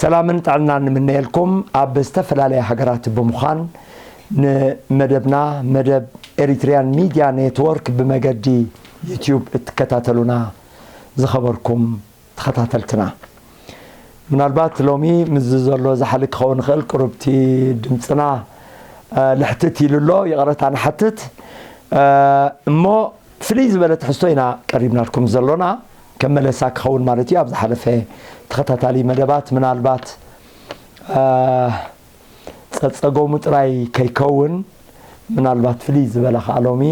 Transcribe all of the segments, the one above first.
ሰላምን ጥዕናን ንምነየልኩም። ኣብ ዝተፈላለያ ሃገራት ብምዃን ንመደብና፣ መደብ ኤሪትሪያን ሚድያ ኔትወርክ፣ ብመገዲ ዩትዩብ እትከታተሉና ዝኸበርኩም ተኸታተልትና፣ ምናልባት ሎሚ ምስዚ ዘሎ ዛሕሊ ክኸውን ይኽእል፣ ቁሩብቲ ድምፅና፣ እ፣ ልሕትት ኢሉ ኣሎ፣ ይቕረታ ንሓትት። እ፣ እሞ ፍልይ ዝበለ ትሕዝቶ ኢና ቀሪብናልኩም ዘሎና፣ ከም መለሳ ክኸውን ማለት እዩ። ኣብ ዝሓለፈ ተኸታታሊ መደባት ምናልባት፣ እ፣ ጸጸጎሙ ጥራይ ከይከውን፣ ምናልባት ፍልይ ዝበለ ከኣ ሎሚ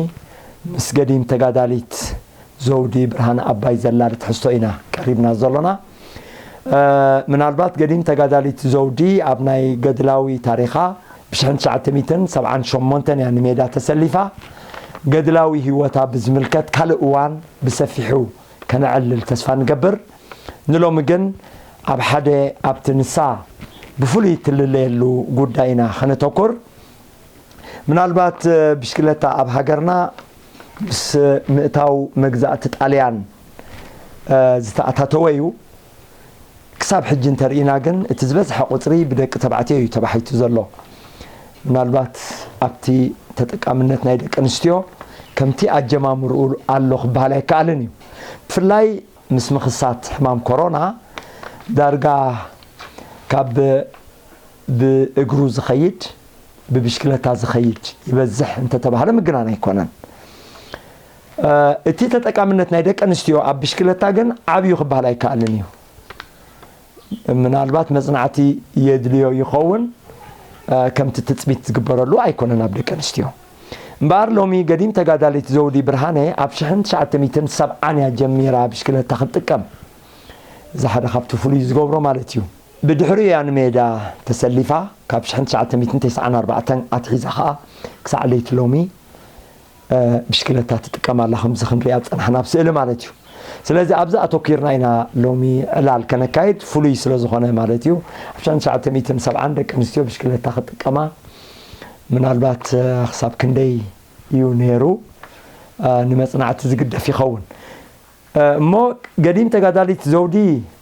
ምስ ገዲም ተጋዳሊት ዘውዲ ብርሃነ ኣባይ ዘላሊ ትሕዝቶ ኢና ቀሪብና ዘሎና። እ፣ ምናልባት ገዲም ተጋዳሊት ዘውዲ ኣብ ናይ ገድላዊ ታሪኻ ብሽሕን ትሽዓተ ሚእትን ሰብዓን ሸሞንተን እያ ንሜዳ ተሰሊፋ። ገድላዊ ህይወታ ብዝምልከት ካልእ እዋን ብሰፊሑ ከነዕልል ተስፋ ንገብር። ንሎሚ ግን ኣብ ሓደ ኣብቲ ንሳ ብፍሉይ ትልለየሉ ጉዳይ ኢና ከነተኩር። ምናልባት፣ እ፣ ብሽክለታ ኣብ ሃገርና ምስ ምእታው መግዛእቲ ጣልያን፣ እ፣ ዝተኣታተወ እዩ። ክሳብ ሕጂ እንተርኢና ግን እቲ ዝበዝሐ ቁጽሪ ብደቂ ተባዕትዮ እዩ ተባሒቱ ዘሎ። ምናልባት ኣብቲ ተጠቃምነት ናይ ደቂ ኣንስትዮ ከምቲ ኣጀማምርኡ ኣሎ ክበሃል ኣይከኣልን እዩ። ብፍላይ ምስ ምኽሳት ሕማም ኮሮና ዳርጋ ካብ ብእግሩ ዝኸይድ፣ ብብሽክለታ ዝኸይድ ይበዝሕ እንተተባህለ ምግናን ኣይኮነን። እ፣ እቲ ተጠቃምነት ናይ ደቂ ኣንስትዮ ኣብ ብሽክለታ ግን ዓብዩ ክበሃል ኣይከኣልን እዩ። ምናልባት መጽናዕቲ የድልዮ ይኸውን፣ እ፣ ከምቲ ትጽቢት ዝግበረሉ ኣይኮነን ኣብ ደቂ ኣንስትዮ። እምበኣር ሎሚ ገዲም ተጋዳሊት ዘውዲ ብርሃነ ኣብ ሽሕን ትሽዓተ ሚእትን ሰብዓን እያ ጀሚራ ብሽክለታ ክትጥቀም። እዚ ሓደ ካብቲ ፍሉይ ዝገብሮ ማለት እዩ። ብድሕሪኡ እያ ንሜዳ ተሰሊፋ፣ ካብ ሽሕን ትሽዓተ ሚእትን ተስዓን ኣርባዕተን ኣትሒዛ ኸኣ ክሳዕ ለይቲ ሎሚ፣ እ፣ ብሽክለታ ትጥቀም ኣላ፣ ከምዚ ክንሪኣ ዝጸናሕና ኣብ ስእሊ ማለት እዩ። ስለዚ ኣብዚ ኣተኲርና ኢና ሎሚ ዕላል ከነካይድ፣ ፍሉይ ስለ ዝኾነ ማለት እዩ። ኣብ ሽሕን ትሽዓተ ሚእትን ሰብዓን ደቂ ኣንስትዮ ብሽክለታ ክጥቀማ ምናልባት፣ እ፣ ክሳብ ክንደይ እዩ ነይሩ፣ እ፣ ንመጽናዕቲ ዝግደፍ ይኸውን። እ፣ እሞ ገዲም ተጋዳሊት ዘውዲ፣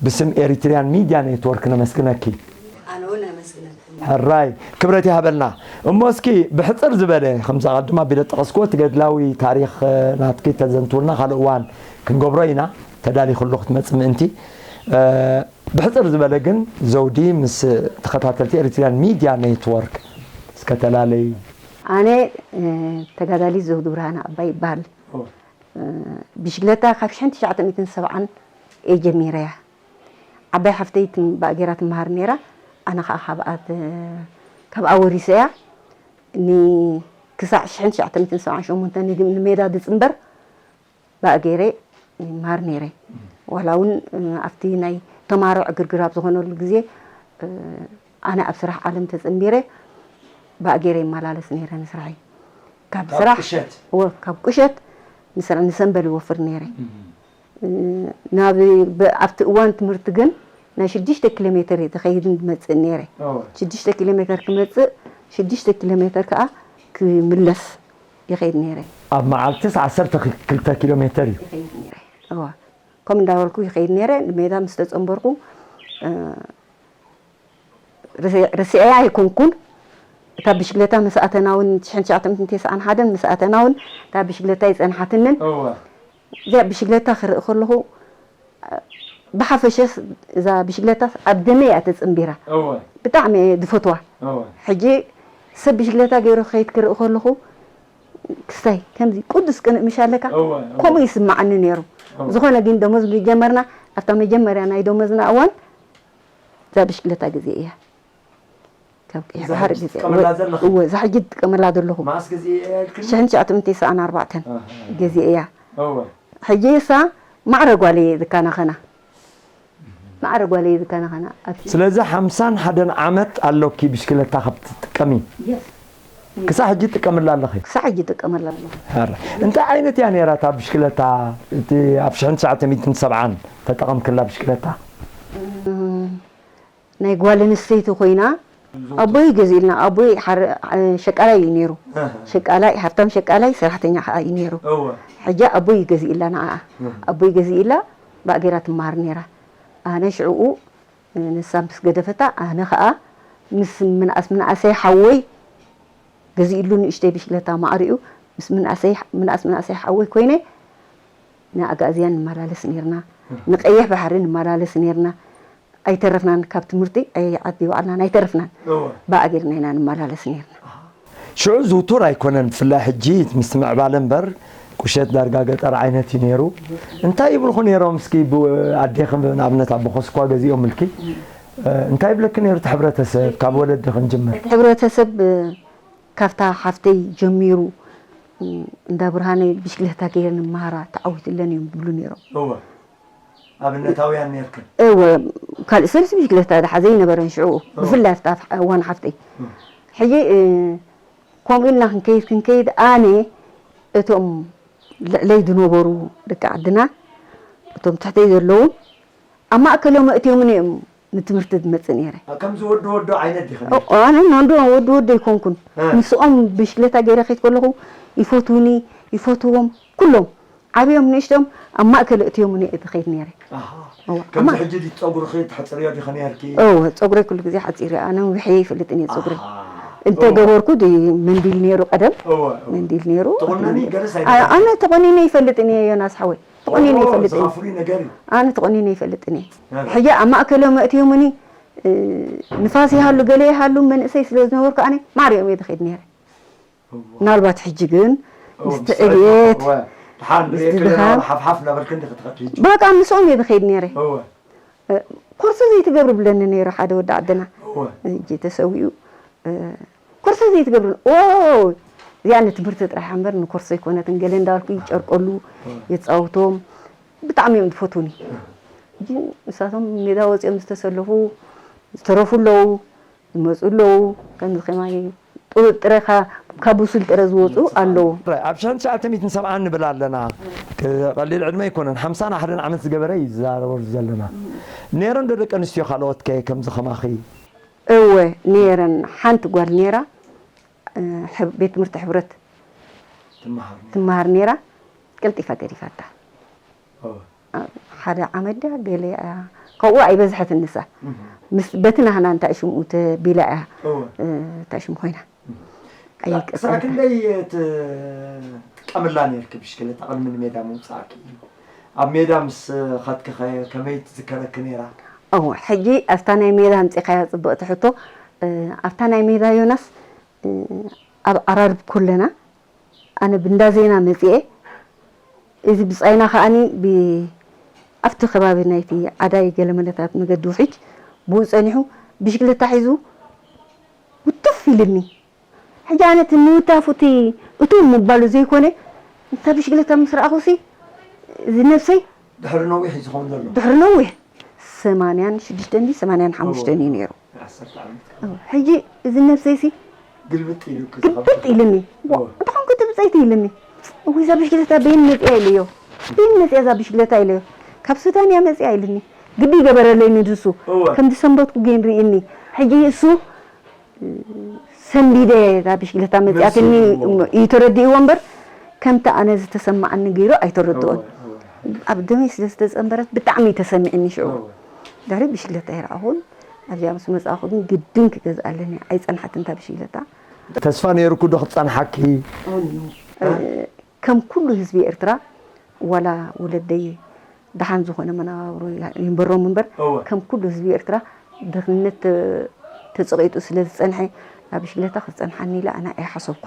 ብስም ኤሪትሪያን ሚድያ ኔትወርክ ነመስግነኪ። ኣነ እውን ኣመስግነኩም። ሕራይ ክብረት ይሃበልና። እሞ እስኪ ብሕጽር ዝበለ፣ ከምዚ ኣቐድም ኣቢለ ጠቐስክዎ፣ እቲ ገድላዊ ታሪኽ፣ እ፣ ናትኪ ተዘንትውልና፣ ካልእ እዋን ክንገብሮ ኢና፣ ተዳሊኹ ኣሎ ክትመጽእ ምእንቲ። እ፣ ብሕጽር ዝበለ ግን ዘውዲ ምስ ተኸታተልቲ ኤሪትሪያን ሚድያ ኔትወርክ እስከ ተላለይ። ኣነ፣ እ፣ ተጋዳሊት ዘውዲ ብርሃነ ኣባይ ይበሃል። ኦ። እ፣ ብሽግለታ ካብ ሽሕን ትሽዓተ ሚእትን ሰብዓን እየ ጀሚረያ። ዓባይ ሓፍተይ ትም-፣ ብኣ ገይራ ትመሃር ነይራ። ኣነ ኸኣ ካብኣ ተ-፣ ካብኣ ወሪሰያ። ኒ-፣ ክሳዕ ሽሕን ትሽዓተ ሚእትን ሰብዓን ሸሞንተን ንድ-፣ ንሜዳ ድጽንበር ብኣ ገይረ ይመሃር ነይረ። ዋላ እውን፣ እ፣ ኣብቲ ናይ ተማሮ ዕግርግር ኣብ ዝኾነሉ ግዜ፣ እ፣ ኣነ ኣብ ስራሕ ዓለም ተጸንቢረ ብኣ ገይረ ይመላለስ ነይረ ንስራሐይ። ካብ ካብ ስራሕ ቁሸት? እወ፣ ካብ ቁሸት ንስራ-፣ ንሰንበል ይወፍር ነይረ። እም። እ፣ ናብ፣ ብ-፣ ኣብቲ እዋን ትምህርቲ ግን ናይ ሽዱሽተ ኪሎ ሜተር እየ ዝኸይድን ዝመጽእን ነይረ። እወ። ሽዱሽተ ኪሎ ሜተር ክመጽእ፣ ሽዱሽተ ኪሎ ሜተር ከኣ ክምለስ ይኸይድ ነይረ። ኣብ መዓልትስ ዓሰርተ ክልተ ኪሎ ሜተር እዩ? ይኸይድ ነይረ። እወ። ከምኡ እንዳበልኩ ይኸይድ ነይረ። ንሜዳ ምስ ተጸንበርኩ፣ እ፣ ርስ-፣ ርስዐያ ኣይኮንኩን። እታ ብሽግለታ ምስ ኣተና እውን፣ ሽሕን ትሽዓተ ሚእትን ተስዓን ሓደን ምስ ኣተና እውን እታ ብሽግለታ ኣይጸንሓትንን። እወ። እዚኣ ብሽግለታ ክርኢ ከለኹ፣ ብሓፈሸስ እዛ ብሽግለታስ ኣብ ደመይ እያ ተጸንቢራ። እወ። ብጣዕሚ እየ ዝፈትዋ። እወ። ሕጂ ሰብ ብሽግለታ ገይሩ ክኸይድ ክርኢ ከለኹ፣ ክስታይ ከምዚ ቅዱስ ቅንእ ምሽ ኣለካ? እወ፣ እወ። ከምኡ ይስምዓኒ ነይሩ። እወ። ዝኾነ ግን ደሞዝ ጀመርና፣ ኣብታ መጀመርያ ናይ ደሞዝና እዋን እዛ ብሽግለታ ግዜ እያ። ካብ ቀይሕ እዛ ባሕሪ ሕጂ ግዜ፣ ትጥቀመላ እወ፣ ዘለኺ? እወ፣ እዛ ሕጂ ትጥቀመላ ዘለኹ። መዓስ ግዜ እያ ኢልክኒ? ሽሕን ትሽዓተ ሚእትን ተስዓን ኣርባዕተን ኣሃ። ግዜ እያ። እወ። ሕጂ እሳ ማዕረ ጓል እየ ዝከናኸና። ማዕረ ጓል እየ ዝከናኸና። ኣብቲ ስለዚ ሓምሳን ሓደን ዓመት ኣሎኪ ብሽክለታ ካብ ትጥቀሚ? የስ። ክሳብ ሕጂ ትጥቀምላ ኣለኺ? ክሳብ ሕጂ ይጥቀመላ ኣለኹ። ኣረ፣ እንታይ ዓይነት እያ ነይራ እታ ብሽክለታ? እቲ ኣብ ሽሕን ትሽዓተ ሚእትን ሰብዓን ተጠቐምክላ ብሽክለታ? እም፣ ናይ ጓል ኣንስተይቲ ኮይና፣ ኣቦይ ገዚእልና። ኣቦይ ሓረ-፣ ሸቃላይ እዩ ነይሩ። ኣሃ። ሸቃላይ፣ ሃብታም ሸቃላይ፣ ሰራሕተኛ ከዓ እዩ ነይሩ። እወ። ሕጂ ኣቦይ እዩ ገዚእላ ንዓኣ። እህ። ኣቦይ ገዚእላ፣ ብኣ ገይራ ትመሃር ነይራ። ኣነ ሽዕኡ ንሳ ምስ ገደፈታ ኣነ ኸኣ ምስ ምንኣስ ምንኣሰይ ሓወይ ገዚእሉ ንእሽተይ ብሽክለታ ማዕሪኡ ምስ ምንኣሰይ ምንኣስ ምንኣሰይ ሓወይ ኮይነ ንኣጋእዝያን ንመላለስ ኔርና። ንቀይሕ ባሕሪ ንመላለስ ኔርና። ኣይተረፍናን፣ ካብ ትምህርቲ ኣይ-፣ ዓዲ ይወዓልናን ኣይተረፍናን። እወ። ብኣ ጌርና ኢና ንመላለስ ኔርና። ሽዑ ዝውቱር ኣይኮነን፣ ብፍላይ ሕጂ ምስ ምዕባለ እምበር፣ ቁሸት ዳርጋ ገጠር ዓይነት እዩ ነይሩ። እንታይ ይብልኹ ነይሮም? እስኪ ብ-፣ ኣዴኽን ንኣብነት ኣቦኸስ እኳ ገዚኦምልኪ፣ እ፣ እንታይ ይብለኪ ነይሩ እቲ ሕብረተሰብ? ካብ ወለዲ ክንጅምር። እቲ ሕብረተሰብ፣ እ፣ ካብታ ሓፍተይ ጀሚሩ፣ እ፣ እንዳ ብርሃነ ብሽክለታ ገይረን ይመሃራ፣ ተዓዊትለን እዮም ዝብሉ ነይሮም። እወ። ኣብነታውያን ነርክን። እወ፣ ካልእ ሰብሲ ብሽክለታ ዝሓዘ ኣይነበረን ሽዑ፣ እወ። ብፍላይ ኣብታ እዋን ሓፍተይ። እም። ሕጂ፣ እ፣ ከምኡ ኢልና ክንከይድ፣ ክንከይድ፣ ኣነ እቶም ልዕለይ ዝነበሩ ደቂ ዓድና፣ እቶም ትሕተይ ዘለዉ፣ ኣብ ማእከሎም ኣእትዮምኒ እዮም ንትምህርቲ ዝመጽእ ነይረ። አ፣ ከምዚ ወዲ ወዶ ዓይነት ዲኺ ኦ፣ ነርኪ? ኣነ ወዲ ወዶ፣ ወዲ ወዶ ኣይኮንኩን። እ። ምስኦም ብሽክለታ ገይረ ከይድ ከለኹ ይፈትዉኒ፣ ይፈትዎም፣ ኩሎም። ዓብዮም ንእሽቶም ኣብ ማእከል ኣእትዮምኒ እየ ዝኸይድ ነይረ። ኣሃ። እወ፣ ከምዚ ኣማ- ሕጂ ድዩ ጸጉርኺ ትሕጽርዮ ዲኺ ነርኪ? እወ፣ ጸጉረይ ኩሉ ግዜ ሓጺረ፣ ኣነ ነዊሐ ኣይፈልጥን እየ ጸጉረይ። ኣሃ። እንተ እወ። ገበርኩ ድዩ መንዲል ነይሩ ቀደም? እወ፣ እወ። መንዲል ነይሩ። ትቑነኒ? ገለስ ኣ-፣ ኣይነበረን? ኣነ ተቖኒነ ኣይፈልጥን እየ፣ ዮናስ ሓወይ። ተቖኒነ ኦ፣ ኣይፈልጥን እየ። ዝኸፍሪ ነገር እዩ። ኣነ ተቖኒነ ኣይፈልጥን እየ። ነረ። ሕጂ ኣብ ማእከሎም ኣእትዮምኒ፣ እ፣ ንፋስ ይሃሉ፣ ገለ ይሃሉ፣ መንእሰይ ስለ ዝነበርኩ ኣነ ማዕሪኦም እየ ዝኸይድ ነይረ። እወ። ምናልባት ሕጂ ግን እወ፣ ምስቲ ምስቲ ዕብየት፣ እወ። ድሓን ምስቲ ርእየ ክለ ድኻም። ሓፍሓፍ እናበልክን ዲኺ ትኸዲ ሕጂ? በቃ ምስኦም እየ ዝኸይድ ነይረ። እወ። እ፣ ኮርሶ ዘይትገብሪ ብለኒ ነይሩ ሓደ ወዲ ዓድና። እወ። ሕጂ ተሰዊኡ፣ እ፣ ኮርሶ ዘይትገብሪ፣ ኦ፣ እዚኣ ንትምህርቲ ጥራሕ እምበር ንኮርሶ ኣይኮነትን፣ ገለ እንዳበልኩ ይጨርቀሉ፣ እወ። የጻውቶም። ብጣዕሚ እዮም ዝፈትዉኒ። እወ። ሕጂ ንሳቶም ሜዳ ወጺኦም ዝተሰለፉ፣ ዝተረፉ ኣለዉ። ይመጹ ኣለዉ። ከምዚ ከማይ ጡ-፣ ጥረ ካ-፣ ካብ ብሱል ጥረ ዝወጹ ኣለዉ። ኣብ ሽሕን ትሽዓተ ሚእትን ሰብዓን ንብል ኣለና። ክ-፣ ቀሊል ዕድመ ኣይኮነን። ሓምሳን ሓደን ዓመት ዝገበረ እዩ ዝዛረበሉ ዘለና። ነይረን ዶ ደቂ ኣንስትዮ ካልኦት ከ ከምዚ ከማኺ? እወ፣ ነይረን። ሓንቲ ጓል ነይራ፣ እ፣ ሕብ-፣ ቤት ትምህርቲ ሕብረት ትመሃር ነይራ። ትመሃር ነይራ። ቀልጢፋ ገዲፋታ። ኦ። ሓደ ዓመት ድያ ገለ እያ፣ ካብኡ ኣይበዝሐትን ንሳ። እህ። ምስ፣ በቲ ናህና እንታይ ሽምኡ ተቢላ እያ፣ እወ። እ፣ እንታይ ሽም ኮይና። እህ። ኣይቀጽልን። ክሳዕ ክንደይ ትጥቀምላ ነርኪ ብሽክለታ ቅድሚ ንሜዳ ምውጻእኪ? ኣብ ሜዳ ምስ ኸድኪ ኸ ከመይ ትዝከረኪ ነይራ? እወ፣ ሕጂ ኣብታ ናይ ሜዳ ኣምጺእካያ ጽብቕቲ ሕቶ። እ፣ ኣብታ ናይ ሜዳ ዮናስ፣ እ፣ ኣብ ዓራርብ ኮለና ኣነ ብእንዳ ዜና መጺኤ፣ እዚ ብጻይና ከኣኒ ብ-፣ ኣብቲ ከባቢ ናይቲ ዓዳይ ገለመለታት መገዲ ውሕጅ ብኡ ጸኒሑ ብሽክለታ ሒዙ ውትፍ ኢልኒ። ሕጂ ኣነ እቲ ምውታፉ እቲ እትው ምባሉ ዘይኮነ፣ እታ ብሽክለታ ምስ ረኣኹሲ፣ እዚ ነብሰይ ድሕሪ ነዊሕ እዩ ዝኸውን ዘሎ። ድሕሪ ነዊሕ፣ ሰማንያን ሽዱሽተን ድዩ ሰማንያን ሓሙሽተን እዩ ነይሩ። ዓሰርተ ዓመት። እወ፣ ሕጂ እዚ ነብሰይሲ ግልብጥ ኢሉ ክስኸብ ግልብጥ ኢልኒ። እወ። እንታይ ኮንኩ እቲ ብጸይቲ ኢልኒ። እውይ፣ እዛ ብሽክለታ በይን መጺኣ ኢለዮ። በይን መጺኣ እዛ ብሽክለታ ኢለዮ። ካብ ሱዳን እያ መጺኣ ኢልኒ። ግዲ ይገበረለይ ንድሱ። እወ። ከም ዝሰንበትኩ ግን ርእኒ። ሕጂ እሱ ሰንቢደ እዛ ብሽክለታ መጺኣትኒ መሲልዎ። እዩ ተረዲእዎ እምበር፣ ከምቲ ኣነ ዝተሰማዓኒ ገይሩ ኣይተረድኦን። እወ፣ እወ። ኣብ ደመይ ስለ ዝተጸንበረት ብጣዕሚ እዩ ተሰሚዕኒ ሽዑ። እወ። ድሕሪ ብሽክለታ ይረኣኹን ኣብዚኣ ምስ መጻእኹ ግን ግድን ክገዝኣለኒ ኣይጸንሓትን እታ ብሽክለታ። ተስፋ ነይሩኩ ዶ ክጸንሓኪ? እ፣ ከም ኩሉ ህዝቢ ኤርትራ ዋላ ወለደይ ደሓን ዝኾነ መነባብሮ ይንበሮም እምበር፣ እወ። ከም ኩሉ ህዝቢ ኤርትራ ድኽነት ተ-፣ ተጸቒጡ ስለ ዝጸንሐ፣ ናብ ብሽክለታ ክትጸንሓኒ ኢለ ኣነ ኣይሓሰብኩ።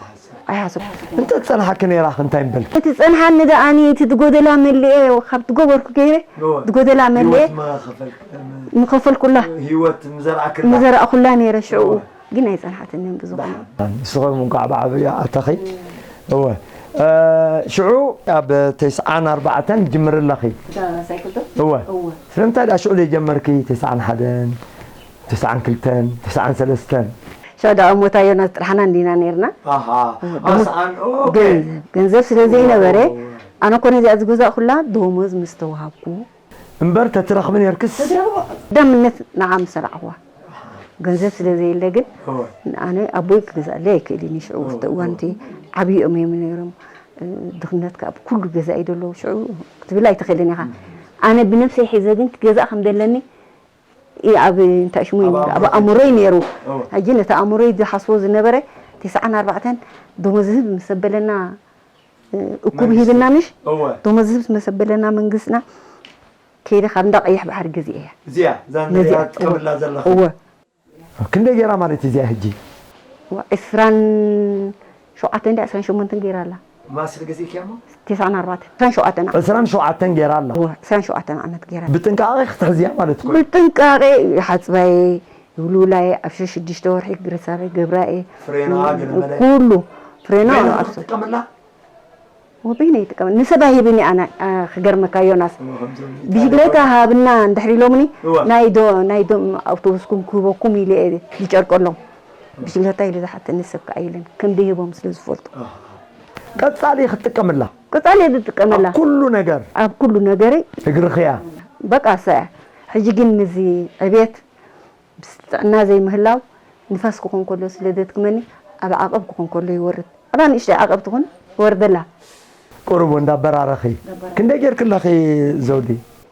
ኣይሓሰብኩ። እንተ ትጸንሓኪ ነይራ እንታይ ምበልኪ? እቲ ጸንሓኒ ደኣኒ፣ እቲ ዝጎደላ መሊኤ፣ ካብ ዝገበርኩ ገይረ፣ እወ። ዝጎደላ መሊኤ፣ ህይወት መኸፈልክ-፣ ምኸፈልኩላ። ህይወት ምዘርኣክላ። ምዘርኣኹላ ነይረ ሽዑ። እወ። ግን ኣይጸንሓትንን ብዝኾነ። ንስኺ እንቋዕ ብዓብያ ኣተኺ። እወ። እ፣ ሽዑ ኣብ ተስዓን ኣርባዕተን ጅምሪ ኣለኺ። እታ ሳይክል ዶ? እወ። እወ። ስለምንታይ ደኣ ሽዑ ዘይጀመርኪ? ተስዓን ሓደን፣ ተስዓን ክልተን፣ ተስዓን ሰለስተን? ሽዑ ደኣ እሞታ ዮናስ ጥርሓና እንዲና ነይርና። ኣሃ። እወ፣ ኣስዓን፣ ኦ፣ ኦኬ። ገንዘብ፣ ገንዘብ ስለ ዘይነበረ፣ እወ፣ እወ። ኣነ እኮ ነዚኣ ዝገዛእኩላ ደሞዝ ምስ ተዋሃብኩ፣ እምበር ተትረኽቢ ነርክስ? ተትረኽቦ። ቀዳምነት ንዓ ምስ ሰራዕኽዋ። ገንዘብ ስለ ዘየለ ግን እወ። ኣነ ኣቦይ ክገዝኣለይ ኣይክእልን እዩ። ሽዑ እወ፣ ውሽጢ እዋን እወ። እቲ ዓብዮም እዮም ነይሮም። እ፣ ድኽነት ከኣ ብኩሉ ገዛ እዩ ዘሎ። ሽዑ ክትብል ኣይትኽእልን ኢኻ። እም። ኣነ ብነብሰይ ሒዘ ግን ክገዛእ ከም ዘለኒ እ፣ ኣብ እንታይ ሽሙ እዩ ኣብ ነይሩ? ኣብ ኣእምሮይ ኣእምሮይ ነይሩ። እወ። ሕጂ ነቲ ኣእምሮይ ዝሓስቦ ዝነበረ፣ ተስዓን ኣርባዕተን ደሞዝ ህብ ምስ ኣበለና፣ እ፣ እኩብ መንግስቲ። ሂብና ምሽ? እወ። ደሞዝ ህብ ምስ ኣበለና መንግስትና፣ ከይደ ካብ እንዳ ቀይሕ ባሕሪ ገዚኤ እያ። እዚኣ፣ እዛ ነዚኣ፣ ንሪኣ ትጥቀምላ ዘለኻ? እወ። ክንደይ ገይራ ማለት እዚኣ ሕጂ? እወ፣ ዕስራን ሸውዓተን ድያ ዕስራን ሸሞንተን ገይራ ኣላ። ማስል ገዚእክያ እሞ? ተስዓን ኣርባዕተን፣ ዕስራን ሸውዓተን ዓመት። ዕስራን ሸውዓተን ገይራ ኣላ። እወ፣ ዕስራን ሸውዓተን ዓመት ገይራ። ብጥንቃቐ ክትሕዝያ ማለት እኮ እዩ። ብጥንቃቐ ይሓጽባየ፣ ይውልውላየ፣ ኣብ ሸ-፣ ሽዱሽተ ወርሒ ግረሳበ ገብራየ። ፍሬና፣ ገለ መለ። ኩሉ ፍሬና ፍሬና ኣብሱ። ክትጥቀምላ? ወበይነ ይጥቀም። ንሰብ ኣይህብን እየ ኣነ፣ ኣ፣ ክገርመካ ዮናስ። እሞ ከምዞም ብሽግለታ ሃብና እንድሕር ኢሎምኒ፣ እወ። ናይ ዶ-፣ ናይ ዶም ኣውቶቡስኩም ክህበኩም ኢለ እየ ዝጨርቀሎም። ብሽግለታ ኢሉ ዝሓተኒ ሰብ ከኣ የለን። ከም ደይህቦም ስለ ዝፈልጡ። ኣሃ። ቀጻሊ ክትጥቀምላ? ቀጻሊ እየ ዝጥቀመላ። ኣብ ኩሉ ነገር? ኣብ ኩሉ ነገረይ። እግርኽያ? በቃ እሳ እያ። ሕጂ ግን ነዚ ዕብየት ምስ ጥዕና ዘይምህላው ንፋስ ክኾን ከሎ ስለ ዘድክመኒ ኣብ ዓቐብ ክኾን ከሎ ይወርድ። ኣብኣ ንእሽተይ ዓቐብ ትኹን ይወርደላ። ቁሩብ እንዳበራረኺ። እንዳበራረኺ። ክንደይ ጌርክለኺ ዘውዲ?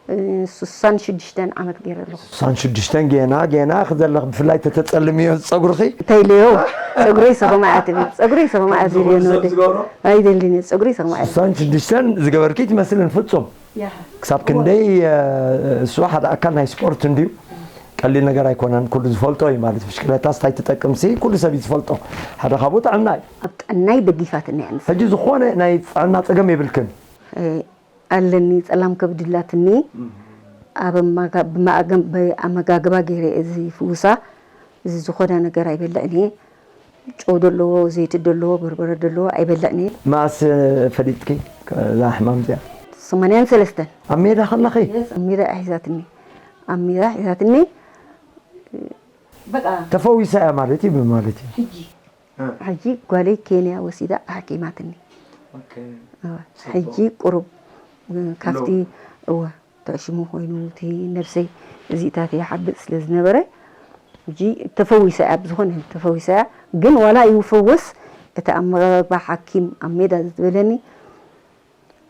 እ፣ ሱሳን ሽዱሽተን ዓመት ገይረ ኣለኹ። ሱሳን ሽዱሽተን ጌና፣ ጌና ክዘለኽ ብፍላይ ተተጸልምዮ ጸጉርኺ? እንታይ ኢለዮ? ጸጉረይ ሰኸማያ ትብል። ጸጉረይ ሰኸማያ ትብል እየ ንወደይ። ዝገብሮ? ኣይደልን እየ። ጸጉረይ ሰኸማያ ትብል። ሱሳን ሽዱሽተን ዝገበርኪ ትመስልን ፍጹም። ያህ። ክሳብ ክንደይ፣ እ፣ እሱ ሓደ ኣካል ናይ ስፖርት እንድዩ። ቀሊል ነገር ኣይኮነን፣ ኩሉ ዝፈልጦ እዩ ማለት። ብሽክለታስ እንታይ ትጠቅምሲ ኩሉ ሰብ እዩ ዝፈልጦ። ሓደ ካብኡ ጥዕና እዩ። ኣብ ጥዕናይ ደጊፋትኒ እያ ንሳ። ሕጂ ዝኾነ ናይ ጥዕና ጸገም የብልክን? እ፣ ኣለኒ፣ ጸላም ከብዲ ኣላትኒ። እም። ኣብ ኣመጋ-፣ ብመኣገም-፣ ብኣመጋግባ ገይረ እየ ዝፍውሳ። እዚ ዝኾነ ነገር ኣይበልዕን እየ። ጨው ደለዎ፣ ዘይቲ ደለዎ፣ በርበረ ደለዎ ኣይበልዕን እየ። መኣስ ፈሊጥኪ እዛ ሕማም እዚኣ? ሰማንያን ሰለስተን። ኣብ ሜዳ ከለኺ? የስ፣ ኣብ ሜዳ እያ ሒዛትኒ። ኣብ ሜዳ ሒዛትኒ። በቃ። ተፈዊሳ እያ ማለት እዩ፣ ብማለት እዩ። ሕጂ። እ። ሕጂ ጓለይ ኬንያ ወሲዳ ኣሕኪማትኒ። ኦኬ። እወ። ጽቡቅ። ሕጂ ቁሩብ፣ እ፣ ካብቲ፣ ሎ- እወ፣ ተዕሽሙ ኮይኑ እቲ ነብሰይ እዚኢታት ይሓብጥ ስለ ዝነበረ፣ ሕጂ ተፈዊሳ እያ፣ ብዝኾነ ተፈዊሳ እያ። ግን ዋላ ይፈወስ፣ እቲ ኣመጋግባ ሓኪም ኣብ ሜዳ ዝበለኒ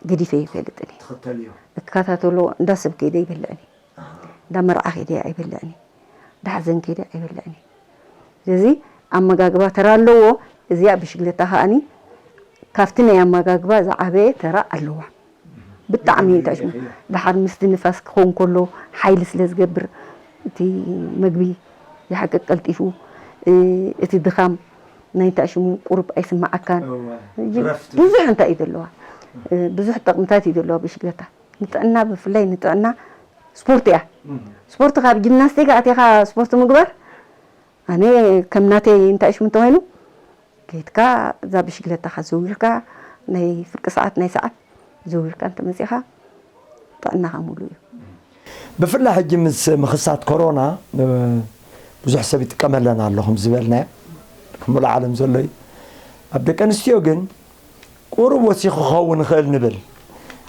ገዲፈ ይፈልጥን እየ። ትኽተልዮ? እከታተሎ፣ እንዳ ሰብ ከይደ ይበልዕን እየ። ኣሃ። እንዳ መርዓ ከይደ ኣይበልዕን እየ። እንዳ ሓዘን ከይደ ኣይበልዕን እየ። ስለዚ ኣመጋግባ ተራ ኣለዎ። እዚኣ ብሽግለታ ከኣኒ ካብቲ ናይ ኣመጋግባ ዝዓበየ ተራ ኣለዋ። ብጣዕሚ እንታይ ሽሙ፣ ድሓር ምስቲ ንፋስ ክኸውን ከሎ ሓይሊ ስለ ዝገብር፣ እቲ መግቢ ይሓቅቅ ቀልጢፉ፣ እ፣ እቲ ድኻም ናይ እንታይ ሽሙ ቁሩብ ኣይስምዓካን። እወ፣ ይ-፣ እረፍቲ። ብዙሕ እንታይ እዩ ዘለዋ፣ እ፣ ብዙሕ ጥቕምታት እዩ ዘለዋ ብሽግለታ። ንጥዕና፣ ብፍላይ ንጥዕና ስፖርት እያ። እም። ስፖርት ካብ ጂምናስቲክ ኣቲኻ ስፖርት ምግባር፣ ኣነ ከም ናተይ እንታይ ሽሙ እንተኾይኑ፣ ከይድካ እዛ ብሽግለታኻ ዘዊርካ፣ ናይ ፍርቂ ሰዓት፣ ናይ ሰዓት ዘዊርካ እንተመጺኻ፣ ጥዕናኻ ሙሉእ እዩ። ብፍላይ ሕጂ ምስ ምኽሳት ኮሮና፣ እ፣ ብዙሕ ሰብ ይጥቀመለን ኣሎ፣ ከም ዝበልናዮ፣ ኣብ ሙሉእ ዓለም ዘሎ እዩ። ኣብ ደቂ ኣንስትዮ ግን ቁሩብ ወሲኹ ክኸውን ይኽእል ንብል።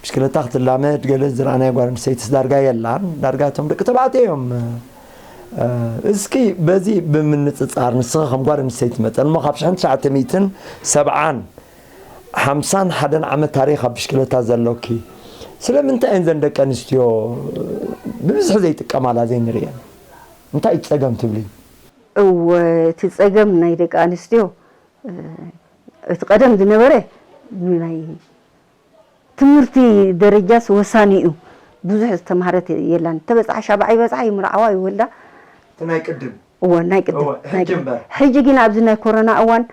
ብሽክለታ ክትላመድ ገለ ዝረኣናዮ ጓል ኣንስተይትስ ዳርጋ የላን። ዳርጋ እቶም ደቂ ተባዕትዮ እዮም። እ፣ እስኪ በዚ ብምንጽጻር፣ ንስኺ ከም ጓል ኣንስተይቲ መጠን እሞ ካብ ሽሕን ትሽዓተ ሚእትን ሰብዓን ሓምሳን ሓደን ዓመት ታሪኽ ኣብ ብሽክለታ ዘሎኪ፣ ስለምንታይ እየን ዘን ደቂ ኣንስትዮ ብብዝሒ ዘይጥቀማላ፣ ዘይንርእየን? እንታይ እዩ ጸገም ትብሊ? እወ፣ እቲ ጸገም ናይ ደቂ ኣንስትዮ፣ እ፣ እቲ ቀደም ዝነበረ ናይ ትምህርቲ ደረጃስ ወሳኒ እዩ። ብዙሕ ዝተማህረት የላን። ተበጽሓ ሻብዓ ይበጽሓ፣ ይምርዓዋ፣ ይወልዳ። እቲ ናይ ቅድም። እወ፣ ናይ ቅድም፣ እወ፣ ናይ ሕጂ ቅድም። እምበር። ሕጂ ግን ኣብዚ ናይ ኮሮና እዋን፣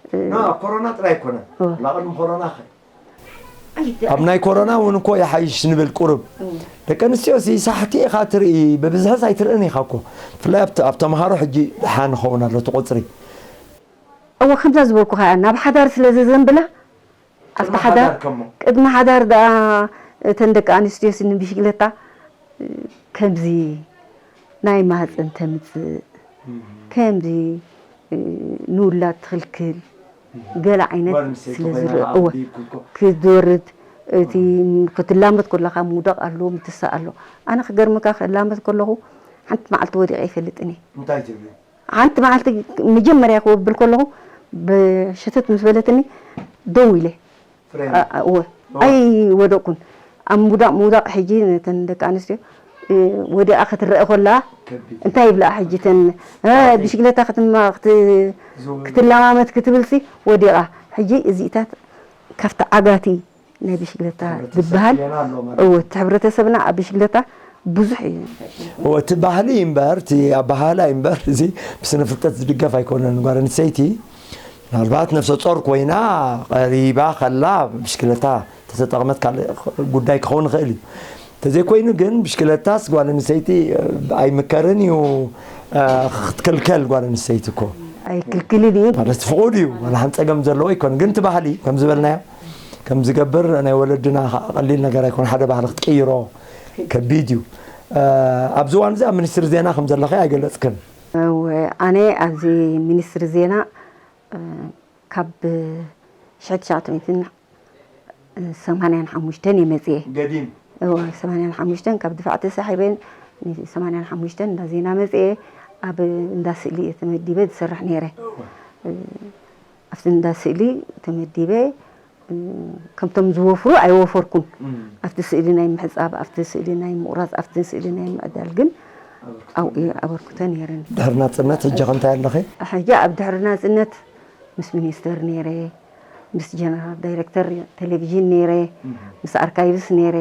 እ፣ ኖ፣ ኣብ ኮሮና ጥራይ ኣይኮነን። እወ። ላ ቅድሚ ኮሮና ኸ? ኣብ ናይ ኮሮና እውን እኮ ይሓይሽ ንብል ቁሩብ። እወ። ደቂ ኣንስትዮ ሲ ሳሕቲ ኢኻ ትርኢ፣ ብብዝሕስ ኣይትርእን ኢኻ እኮ። ብፍላይ ኣብ ተ-፣ ኣብ ተምሃሮ ሕጂ ደሓን ይኸውን ኣሎ እቲ ቁጽሪ። እወ፣ ከምዛ ዝበልኩኻ እያ፣ ናብ ሓዳር ስለ ዘዘንብላ፣ ኣብቲ ቅድሚ ሓዳር፣ ሓዳር ከሞ? ቅድሚ ሓዳር ደኣ እተን ደቂ ኣንስትዮስ ንብሽክለታ ከምዚ ናይ ማህፀን ተምፅእ፣ እም። ከምዚ ንውላድ ትኽልክል፣ እም። ገለ ዓይነት ጓል ኣንስተይቲ ስለ ኮይና ዝረአ፣ ከዓ እወ፣ ብይኩ እኮ። ክትወርድ፣ እቲ እም። ክትላመድ ከለኻ ምውዳቕ ኣሎ፣ ምትሳእ ኣሎ። ኣነ ክገርመካ፣ ክላመድ ከለኹ ሓንቲ መዓልቲ ወዲቐ ኣይፈልጥን እየ። እንታይ ትብሊ? ሓንቲ መዓልቲ መጀመርያ ክወብል ከለኹ ብሸተት ምስ በለትኒ ደው ኢለ። ፍሬም። ኣ-፣ ኣ-፣ እወ። እወ። ኣይወደቅኩን። ኣብ ምውዳቕ ምውዳቕ ሕጂ ነተን ደቂ ኣንስትዮ እ፣ ወዲቓ ክትረአ ኮላ፣ ከቢድ። እንታይ ይብላ ሕጂ ተን፣ እ፣ ጣዕቂ። ብሽግለታ ክትማ-፣ ክት-፣ ዝውውር። ክትለማመድ ክትብልሲ ወዲቓ። ሕጂ እዚኢታት ካብቲ ዓጋቲ ናይ ብሽግለታ ትሕብረተሰብ ዝበሃል፣ ጌና ኣሎ ማለት እዎ፣ እዩ። እቲ ሕብረተሰብና ኣብ ብሽግለታ ብዙሕ እዩ። እዎ፣ እቲ ባህሊ እምበር፣ እቲ ኣበሃህላ እምበር፣ እዚ ብስነ ፍልጠት ዝድገፍ ኣይኮነን። ጓል ኣንስተይቲ ምናልባት ነፍሰ ጾር ኮይና ቀሪባ ከላ ብሽክለታ ተተጠቕመት ካልእ ጉዳይ ክኸውን ይኽእል እዩ። እንተዘይኮይኑ ግን ብሽክለታስ ጓል ኣንስተይቲ ኣይምከርን እዩ፣ እ፣ ክትክልከል ጓል ኣንስተይቲ እኮ። ኣይክልክልን እዩ። ማለት ፍቑድ እዩ፣ ዋላ ሓንቲ ጸገም ዘለዎ ኣይኮን። ግን እቲ ባህሊ ከም ዝበልናዮ፣ ከም ዝገብር ናይ ወለድና ኸ-፣ ቀሊል ነገር ኣይኮን። ሓደ ባህሊ ክትቅይሮ ከቢድ እዩ። እ፣ ኣብዚ እዋን እዚ ኣብ ሚኒስትሪ ዜና ከም ዘለኺ ኣይገለጽክን። እወ፣ ኣነ ኣብዚ ሚኒስትሪ ዜና፣ እ፣ ካብ ሽሕቲ ትሽዓተ ሚእትን ሰማንያን ሓሙሽተን እየ መጽኤ። ገዲም። እወ፣ ሰማንያን ሓሙሽተን ካብ ድፋዕ ተሳሒበን፣ ሰማንያን ሓሙሽተን እንዳ ዜና መጽኤ፣ ኣብ እንዳ ስእሊ እየ ተመዲበ ዝሰርሕ ነይረ። እወ። እ፣ ኣብቲ እንዳ ስእሊ ተመዲበ፣ እ፣ ከምቶም ዝወፍሩ ኣይወፈርኩን። እም። ኣብቲ ስእሊ ናይ ምሕጻብ፣ ኣብቲ ስእሊ ናይ ምቑራጽ፣ ኣብቲ ስእሊ ናይ ምዕዳል ግን ኣብኡ እየ ኣበርክቶ ነይረኒ። ድሕሪ ናጽነት ሕጂ ከ እንታይ ኣለኺ? ሕጂ ኣብ ድሕሪ ናጽነት ምስ ሚኒስተር ነይረ፣ ምስ ጀነራል ዳይረክተር ቴሌቪዥን ነይረ፣ እም። ምስ ኣርካይቭስ ነይረ።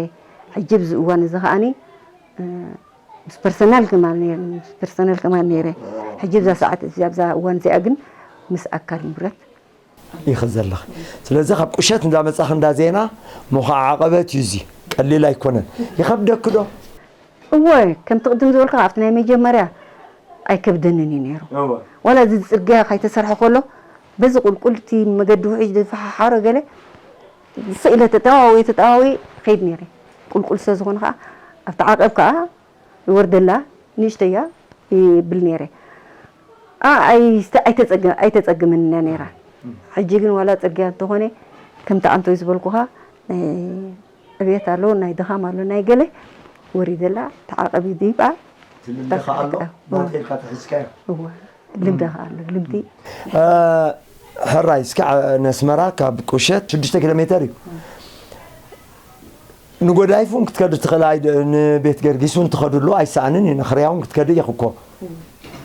ሕጂ ኣብዚ እዋን እዚ ከኣኒ፣ እ፣ ምስ ፐርሰናል ከማን ነይረ፣ ምስ ፐርሰናል ከማን ነይረ። ሕጂ ኣብዛ ሰዓት እዚኣ፣ ኣብዛ እዋን እዚኣ ግን ምስ ኣካል ንብረት ኢኺ ዘለኺ። ስለዚ ካብ ቁሸት እንዳመጻኺ እንዳ ዜና ምዃዕ ዓቐበት እዩ እዚ። ቀሊል ኣይኮነን። ይኸብደኪ ዶ? እወ፣ ከምቲ ቅድም ዝበልኩ ኣብቲ ናይ መጀመርያ ኣይከብደንን እዩ ነይሩ። እወ። ዋላ እዚ ጽርግያ ካይተሰርሐ ከሎ፣ በዚ ቁልቁል እቲ መገዲ ውሕጅ ዝፈሓሓሮ ገለ፣ ስኢለ ተጠዋዊ፣ ተጠዋዊ ኸይድ ነይረ። ቁልቁል ስለ ዝኾነ ኸዓ፣ ኣብቲ ዓቐብ ከኣ ይወርደላ፣ ንእሽተያ ይብል ነይረ። ኣ-፣ ኣይስተ-፣ ኣይተጸገ-፣ ኣይተጸግምን እያ ነይራ። ሕጂ ግን ዋላ ጽርግያ እንተኾነ፣ ከምቲ ኣንቶይ ዝበልኩኻ፣ ናይ ዕብየት ኣሎ፣ ናይ ድኻም ኣሎ፣ ናይ ገለ ወሪደላ፣ ተዓቐቢ ዲባ፣ እቲ ልምዲ ኸኣ ኣሎ፣ ባርካ ናተይ ኢልካ ተሒዝካዮ። እወ፣ ልምዲ ኸኣ ኣሎ፣ ልምዲ። እ፣ ሕራይ፣ እስከ ዓ-፣ ነስመራ ካብ ቁሸት ሽዱሽተ ኪሎ ሜተር እዩ። ንጎዳይፍ እውን ክትከዱ ትኽእል፣ ኣይ-፣ ንቤት ገርጊስ እውን ትኸድሉ ኣይሰኣንን እዩ፣ ንኽርያ እውን ክትከዱ ኢኺ እኮ።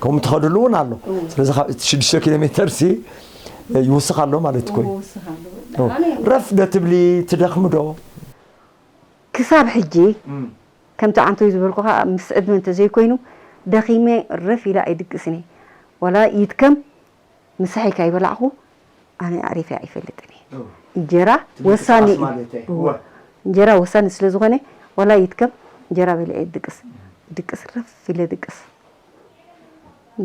ከምኡ ትኸድሉ እውን ኣሎ። እዎ። ስለዚ ካብ እቲ ሽዱሽተ ኪሎ ሜተር ሲ ይውስኽ ኣሎ ማለት እኮ እዩ። ይውስኽ ኣሎ። እዎ። ኣነ ረፍ ዶ ትብሊ፣ ትደኽሚ ዶ? ክሳብ ሕጂ፣ እም። ከምቲ ኣንቶይ ዝበልኩኻ፣ ምስ ዕድመ እንተዘይኮይኑ፣ ደኺመ ረፍ ኢለ ኣይድቅስን እየ። ዋላ ይድከም፣ ምሳሐይ ካይበላዕኹ ኣነ ኣዕሪፈ ኣይፈልጥን እየ። እወ። እንጀራ እቲ ምንቅስቓስ ወሳኒ እዩ። ማለት እየ። እወ። እወ። እንጀራ ወሳኒ ስለ ዝኾነ፣ ዋላ ይድከም፣ እንጀራ በሊዐ ድቅስ። ድቅስ፣ ረፍ ኢለ ድቅስ።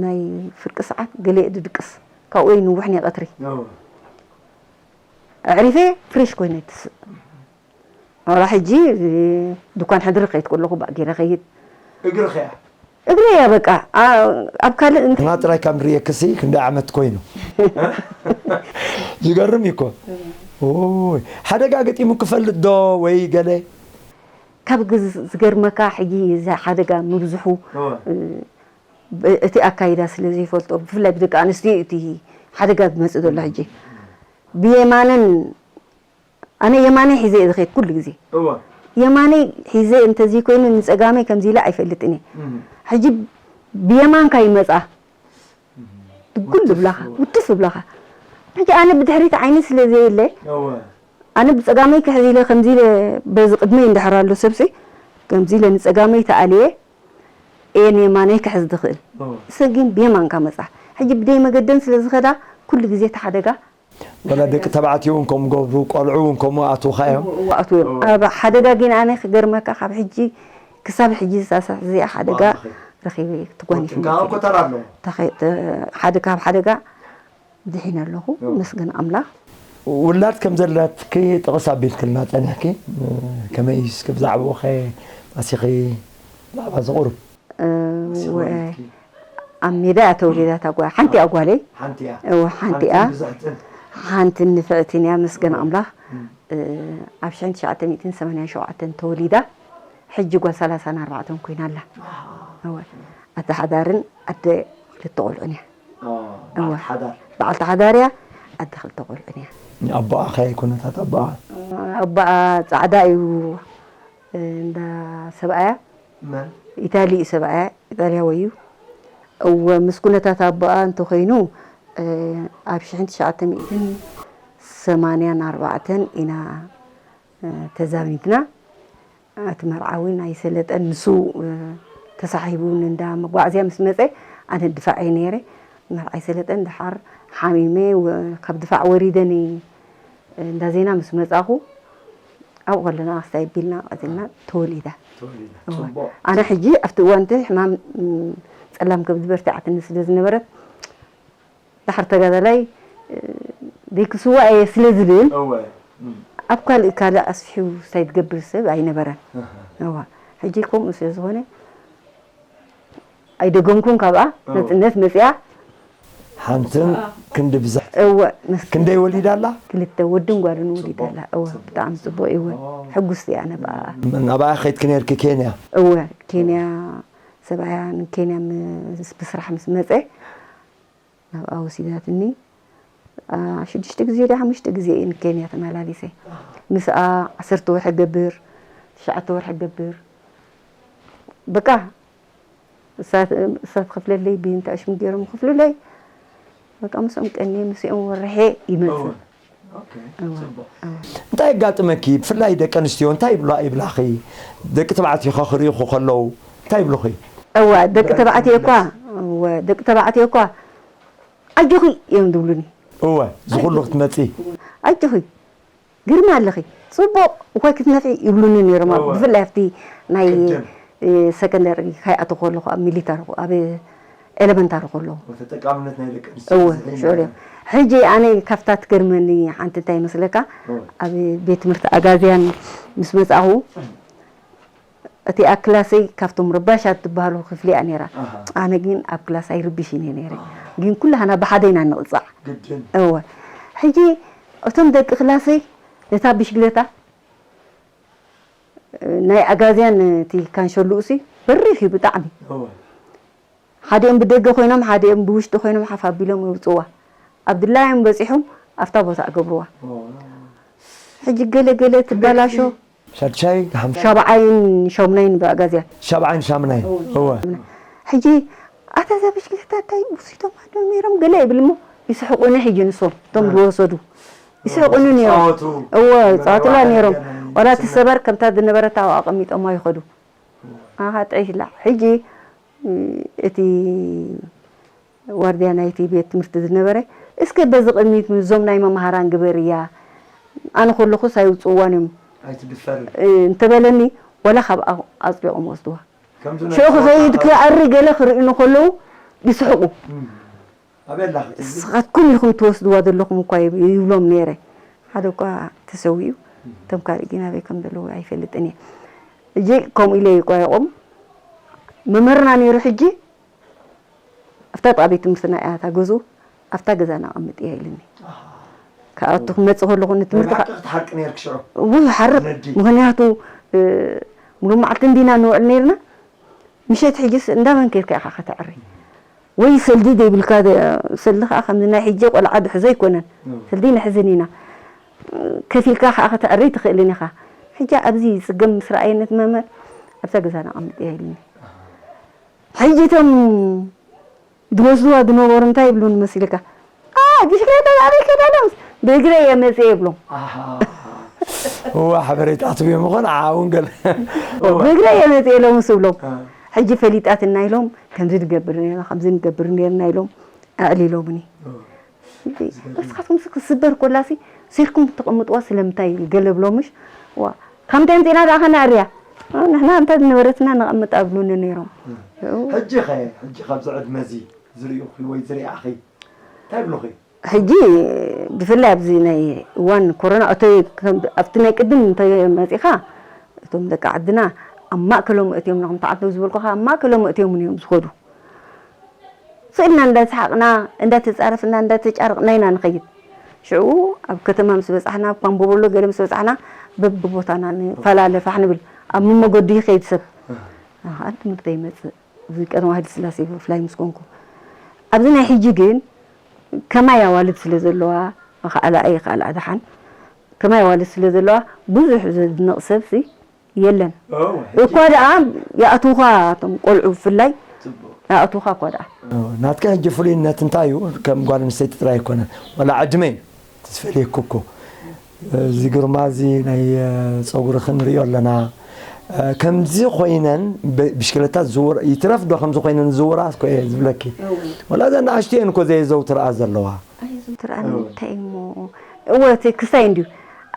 ናይ ፍርቂ ሰዓት ገለ እየ ድድቅስ። ካብኡ ይንውሕን እየ ቀትሪ። እወ። ኣዕሪፈ ፍሬሽ ኮይነ ትስእ። ዋላ ሕጂ፣ እ፣ ድኳን ሕድሪ ከይድ ከለኹ ባእ ገይረ ከይድ። እግሪ ኸያ? እግሪ እያ በቃ። ኣ-፣ ኣብ ካልእ እንት- ና ጥራይ ካብ ንርእየክሲ ክንደይ ዓመት ኮይኑ? ይገርም እዩ እኮ። እም። ኦይ፣ ሓደጋ ገጢሙ ክፈልጥ ዶ ወይ ገለ? ካብ ግዝ-፣ ዝገርመካ ሕጂ እዚ ሓደጋ ምብዝሑ፣ እወ። እ፣ ብ-፣ እቲ ኣካይዳ ስለ ዘይፈልጦ፣ ብፍላይ ብደቂ ኣንስትዮ እቲ ሓደጋ ዝመጽእ ዘሎ ሕጂ። ብየማንን ኣነ የማነይ ሒዘ እየ ዝኸይድ ኩሉ ግዜ። እወ። የማነይ ሒዘ እንተዘይኮይኑ ንጸጋመይ ከምዚ ኢለ ኣይፈልጥን እየ። እም። ሕጂ ብየማንካ ይመጻ። እም። ድጉል ውትፍ ይብላኻ፣ ይብሉ። ውትፍ ይብላኻ። ሕጂ ኣነ ብድሕሪት ዓይኒ ስለ ዘየለ፣ እወ። ኣነ ብጸጋመይ ክሕዝ ኢለ ከምዚ ኢለ በዚ ቅድመይ እንድሕር ኣሎ ሰብሲ፣ ከምዚ ኢለ ንጸጋመይ ተኣልየ እየ ንየማነይ ክሕዝ ዝኽእል። እወ። እሰን ግን ብየማንካ መጻ። ሕጂ ብደይ መገደን ስለ ዝኸዳ ኩሉ ግዜ እቲ ሓደጋ ወላ ደቂ ተባዕትዮ እውን ከምኡ ገብሩ፣ ቆልዑ እውን ከምኡ ኣትውኻ እዮም። እዎ፣ እዎ፣ ኣትዉ እዮም። እዎ። ኣብ ሓደጋ ግን ኣነ ክገርመካ፣ ካብ ሕጂ ክሳብ ሕጂ ዝሳሳሕ እዚኣ ሓደጋ ዋላ ኸ-፣ ረኺበ እየ፣ ትጓኒፍ እንካ መፂእ። እኮ ተራ ኣለዎ። ተኸ-፣ ተ-፣ ሓደ ካብ ሓደጋ ድሒነ ኣለኹ፣ እዎ። መስገን ኣምላኽ። ውላድ ከም ዘለትኪ ጥቕስ ኣቢልክልና ጸኒሕኪ፣ ከመይ እስኪ ብዛዕባኡ ኸ ኣሲኺ ብዛዕባ እዚ ቁሩብ? እ፣ ኣስመረትኪ? ወ-፣ ኣብ ሜዳ እያ ተወሊዳ እታ ጓል። ሓንቲ እያ ጓለይ። ሓንቲ እያ? እወ፣ ሓንቲ ሓንትን እያ። ብዝሕትን? ሓንትን ንፍዕትን እያ፣ መስገን እወ። ኣምላኽ። እም። እ፣ ኣብ ሽሕን ትሽዓተ ሚእትን ሰማንያን ሸውዓተን ተወሊዳ፣ ሕጂ ጓል ሰላሳን ኣርባዕተን ኮይና ኣላ። ኣሃ። እወ። ኣደ ሓዳርን ኣደ ክልተ ቆልዑን እያ። ኦ፣ እወ። በዓልቲ ሓዳር? በዓልቲ ሓዳር እያ፣ ኣደ ክልተ ቆልዑን እያ። ኣቦኣ ኸ ኩነታት ኣቦኣ? ኣቦኣ ጻዕዳ እዩ፣ እንዳ ሰብኣያ። መን? ኢታሊ እዩ ሰብኣያ፣ ኢጣልያዊ እዩ። እወ፣ ምስ ኩነታት ኣቦኣ እንተኾይኑ፣ እ፣ ኣብ ሽሕን ትሽዓተ ሚእትን ሰማንያን ኣርባዕተን ኢና፣ እ፣ ተዛሚድና። እቲ መርዓ እውን ኣይሰለጠን፣ ንሱ፣ እ፣ ተሳሒቡ እንዳ መጓዓዝያ ምስ መጸ፣ ኣነ ድፋዕ እየ ነይረ። መርዓ ኣይሰለጠን፣ ደሓር ሓሚመ፣ ወ-፣ ካብ ድፋዕ ወሪደን እንዳ ዜና ምስ መጻኹ፣ ኣብኡ ከለና ክስታይ ቢልና ቀጺልና ተወሊዳ። ተወሊዳ። እወ። ጽቡቕ። ኣነ ሕጂ ኣብቲ እዋን እቲ ሕማም፣ ም፣ ጸላም ከብዲ በርቲዓትኒ ስለ ዝነበረት፣ ዳሕር ተጋዳላይ፣ እ፣ ዘይክስዋእ እየ ስለ ዝብል፣ እወ። እም። ኣብ ካልእ ካልእ ኣስፊሑ ስታይ ዝገብር ሰብ ኣይነበረን። ኣሃ። እወ። ሕጂ ከምኡ ስለ ዝኾነ፣ ኣይደገምኩን ካብኣ፣ እወ። ነጽነት መጽያ። ሓንትን ክንዲ ብዝሕ። እወ፣ ምስ ክንደይ ወሊዳ ኣላ? ክልተ ወድን ጓልን ወሊዳ ኣላ። ጽቡቕ፣ እወ፣ ጽቡቕ። ብጣዕሚ ጽቡቕ እዩ። እወ፣ ኦ። ሕጉስቲ እያ ነብኣ። ናብኣ ከይድኪ ነርኪ ኬንያ? እወ፣ ኬንያ ሰብኣያ ንኬንያ ምስ፣ ብስራሕ ምስ መጸ ናብኣ ወሲዳትኒ። ኣ፣ ሽዱሽተ ግዜ ድዩ ሓሙሽተ ግዜ እየ ንኬንያ ተመላሊሰ። ምስኣ ዓሰርተ ወርሒ ገብር፣ ትሽዓተ ወርሒ ገብር። በቃ፣ እሳ፣ እሳ ትኸፍለለይ፣ ብእንተ ኣሽሙ ገይሮም ይኸፍሉለይ። በቃ፣ ምስኦም ቀንየ፣ ምስኦም ወርሐ ይመጽእ። እወ። ኦኬ፣ እወ፣ ጽቡቕ። እወ። እንታይ የጋጥመኪ? ብፍላይ ደቂ ኣንስትዮ እንታይ ይብላ፣ ይብላኺ? ደቂ ተባዕትዮ ኸ ክርእዩኹ ከለዉ እንታይ ይብሉኺ? እወ፣ ደቂ እንታይ ተባዕትዮ እኳ፣ ይብሉኺ? እወ፣ ደቂ ተባዕትዮ እኳ፣ "ኣጆኺ" እዮም ዝብሉኒ። እወ፣ ዝኹሉ ክትመጺ። "ኣጆኺ፣ ግርማ ኣለኺ፣ ጽቡቕ እኳ ክትነፍዒ" ይብሉኒ ነይሮም። ኣብ፣ እወ። ብፍላይ ኣብቲ ናይ፣ ቅድም። እ፣ ሰከንደሪ ከይኣተኹ ከለኹ፣ ኣብ ሚሊታሪ፣ ኣብ ኤለመንታሪ ከለኹ። ተጠቃምነት ናይ ደቂ ኣንስትዮ እወ፣ ዝሕይል ሽዑ ነገር። እዮም። ሕጂ ኣነ ካብታ ትገርመኒ ሓንቲ እንታይ ይመስለካ? እወ። ኣብ ቤት ትምህርቲ ኣጋዝያን ምስ መጻኹ፣ እቲኣ ክላሰይ ካብቶም ረባሻት ትበሃሉ ክፍሊ እያ ነይራ። ኣሃ። ኣነ ግን ኣብ ክላስ ኣይርብሽን እየ ነይረ። ኣሃ። ግን ኩላህና ብሓደ ኢና ንቕጻዕ። ግድን። እወ። ሕጂ እቶም ደቂ ክላሰይ ነታ ብሽግለታ፣ ናይ ኣጋዝያን እቲ ካንሸሉኡሲ በሪኽ እዩ ብጣዕሚ። እወ። ሓዲኦም ብደገ ኮይኖም፣ ሓዲኦም ብውሽጢ ኮይኖም ሓፍ ኣቢሎም የውፅዋ። ኣብ ድላዮም በፂሖም ኣብታ ቦታ ኣገብርዋ። ኦ። ሕጂ ገለ ገለ ትበላሾ። ሻድሻይ፣ ሓምሻይ? ሻብዓይን ሻሙናይን ብኣጋዝያን። ሻብዓይን ሻሙናይን። እወ። እወ። ሕጂ ኣታ እዛ ብሽክለታ እንታይ ውሲዶም ኣዶ ነይሮም ገለ ይብል እሞ ይስሕቁኒ ሕጂ ንሶም እቶም እ። ዝወሰዱ። ይስሕቁኒ ነይሮም። ይጻወቱ። እወ፣ ይጻወቱላ መርዓ ነይሮም። ገና ዋላ ይስነ- ትሰበር ከምታ ዝነበረት ኣብኣ ኣቐሚጦማ ይኸዱ። ኣሃ፣ ጥዒሽላ። ሕጂ፣ እ፣ እቲ ዋርድያ ናይቲ ቤት ትምህርቲ ዝነበረ፣ "እስከ በዚ ቅድሚት ምስዞም ናይ መምሃራን ግበርያ፣ ኣነ ከለኹስ ኣይውጽእዋን እዮም" ኣይትድፈሪ። እ፣ እንተበለኒ፣ ወላ ካብ ኣ-፣ ኣጽዲቖም ወስድዋ። ከምዚ ናይ ሽዑ ጸወታ ክኸይድ ካብ ክዕሪ ገለ ክርእዩኒ ከለዉ ይስሕቁ። እም። ኣበይ ኣላ ክትብሊ? "ንስኻትኩም ኢኹም ትወስድዋ ዘለኹም እኳ" ይብ-፣ ይብሎም ነይረ። ሓደ እኳ ተሰዊኡ፣ እም። እቶም ካልእ ግን ኣበይ ከም ዘለዉ ኣይፈልጥን እየ። ሕጂ ከምኡ ኢለ ይቋየቖም። መምህርና ነይሩ ሕጂ፣ "ኣብታ ጥቓ ቤት ትምህርትና እያ እታ ገዝኡ፣ ኣብታ ገዛና ኣቐምጥያ" ኢሉኒ። ኣሃ። ካብኣቱ ክመጽእ ከለኹ ንትምህርቲ ብሓቂ ክትሓርቂ ነይርኪ ሽዑ? እወ፣ ይሓርቕ። ነዲ? ምኽንያቱ፣ እ፣ ሙሉእ መዓልቲ እንዲና ንውዕል ነይርና። ምሸት ሕጅስ እንዳመን ኬድካ ኢኻ ከተዕሪ? ወይ ሰልዲ ዘይብልካ፣ ሰልዲ ከዓ ከምዚ ናይ ሕጂ ቆልዓ ድሕዞ ኣይኮነን። እወ። ሰልዲ ንሕዝን ኢና። ከፊልካ ከዓ ከተዕሪ ትኽእልን ኢኻ። ሕጂ ኣብዚ ጽገም ምስ ረኣየኒ እቲ መምህር፣ ኣብዛ ገዛና ኣቐምጥያ ኢሉኒ። ኣሃ። ሕጂ እቶም ዝወስድዋ ዝነበሩ እንታይ ይብሉኒ መሲልካ? "ኣ፣ ብሽክለታ ናበይ ከይዳ?" ኢሎምስ፣ "ብእግረይ እየ መጽየ" ይብሎም። ኣሃ። እዋ፣ ሓበሬታ ትብዮም ይኾን? ዓውን ገለ። እዋ። "ብእግረይ እየ መጽየ" ኢሎምስ እብሎም። አ። ሕጂ ፈሊጣትና ኢሎም፣ "ከምዚ ንገብር ነርና፣ ከምዚ ንገብር ነርና" ኢሎም ኣዕሊሎምኒ። እዋ። ንስኻትኩም ስ-፣ ክስበር ኮላሲ፣ ሴርኩም ተቐምጥዋ ስለምንታይ? ገለ ብሎምሽ፣ ዋ፣ ከምቲ ኣምጺእና ደኣ ከነዕርያ? ንሕና እንተ ዝነበረትና ነቐምጥ ኣብሉኒ ነይሮም። እም። ሕጂ ኸ፣ ሕጂ ካብዚ ዕድመ እዚ ዝርእዩኺ ወይ ዝሪኣኺ እንታይ ይብሉኺ? ሕጂ ብፍላይ ኣብዚ ናይ እዋን ኮሮና፣ እቶ-፣ ከም-፣ ኣብቲ ናይ ቅድም እንተ መጺኻ፣ እቶም ደቂ ዓድና ኣብ ማእከሎም እትዮም፣ ንኹም ተዓደው ዝበልኩኻ፣ ኣብ ማእከሎም እትዮም እዮም ዝኸዱ። ስእልና እንዳሰሓቕና፣ እንዳተጻረፍና፣ እንዳተጫረቕና ኢና ንኸይድ። ሽዑ ኣብ ከተማ ምስ በጻሕና፣ ኣብ ኳምቦቦሎ ገለ ምስ በጻሕና፣ በብቦታና ንፈላለ ፋሕ ንብል። ኣብ መመገዱ ይኸይድ ሰብ። ኣሃ፣ ትምህርቲ ይመጽእ። እዚ ቀዳማዊ ሃይለ ስላሴ ብፍላይ ምስ ኮንኩ። ኣብዚ ናይ ሕጂ ግን ከማይ ኣዋልድ ስለ ዘለዋ፣ ከኣላ እየ፣ ከኣላ ደሓን። ከማይ ኣዋልድ ስለ ዘለዋ፣ ብዙሕ ዘድንቕ ሰብሲ የለን። እኳ ደኣ ይኣትውኻ፣ እቶም ቆልዑ ብፍላይ ይኣትውኻ እኳ ደኣ። ናትካ ሕጂ ፍሉይነት እንታይ እዩ? ከም ጓል ኣንስተይቲ ጥራይ ኣይኮነን፣ ዋላ ዕድመ እዩ ትፈልየኩ እኮ። እዚ ግርማ እዚ ናይ ጸጉሪ ክንሪኦ ኣለና። ከምዚ ኮይነን ብሽክለታ ዝውር ይትረፍ ዶ? ከምዚ ኮይነን ዝውራ እኮ እየ ዝብለኪ። ወላ እዘን ንኣሽቱ እየን እኮ ዘየዘውትርኣ ዘለዋ። ኣይዘውትርኣን እንታይ እሞ? እወ እቲ ክሳይ እንድዩ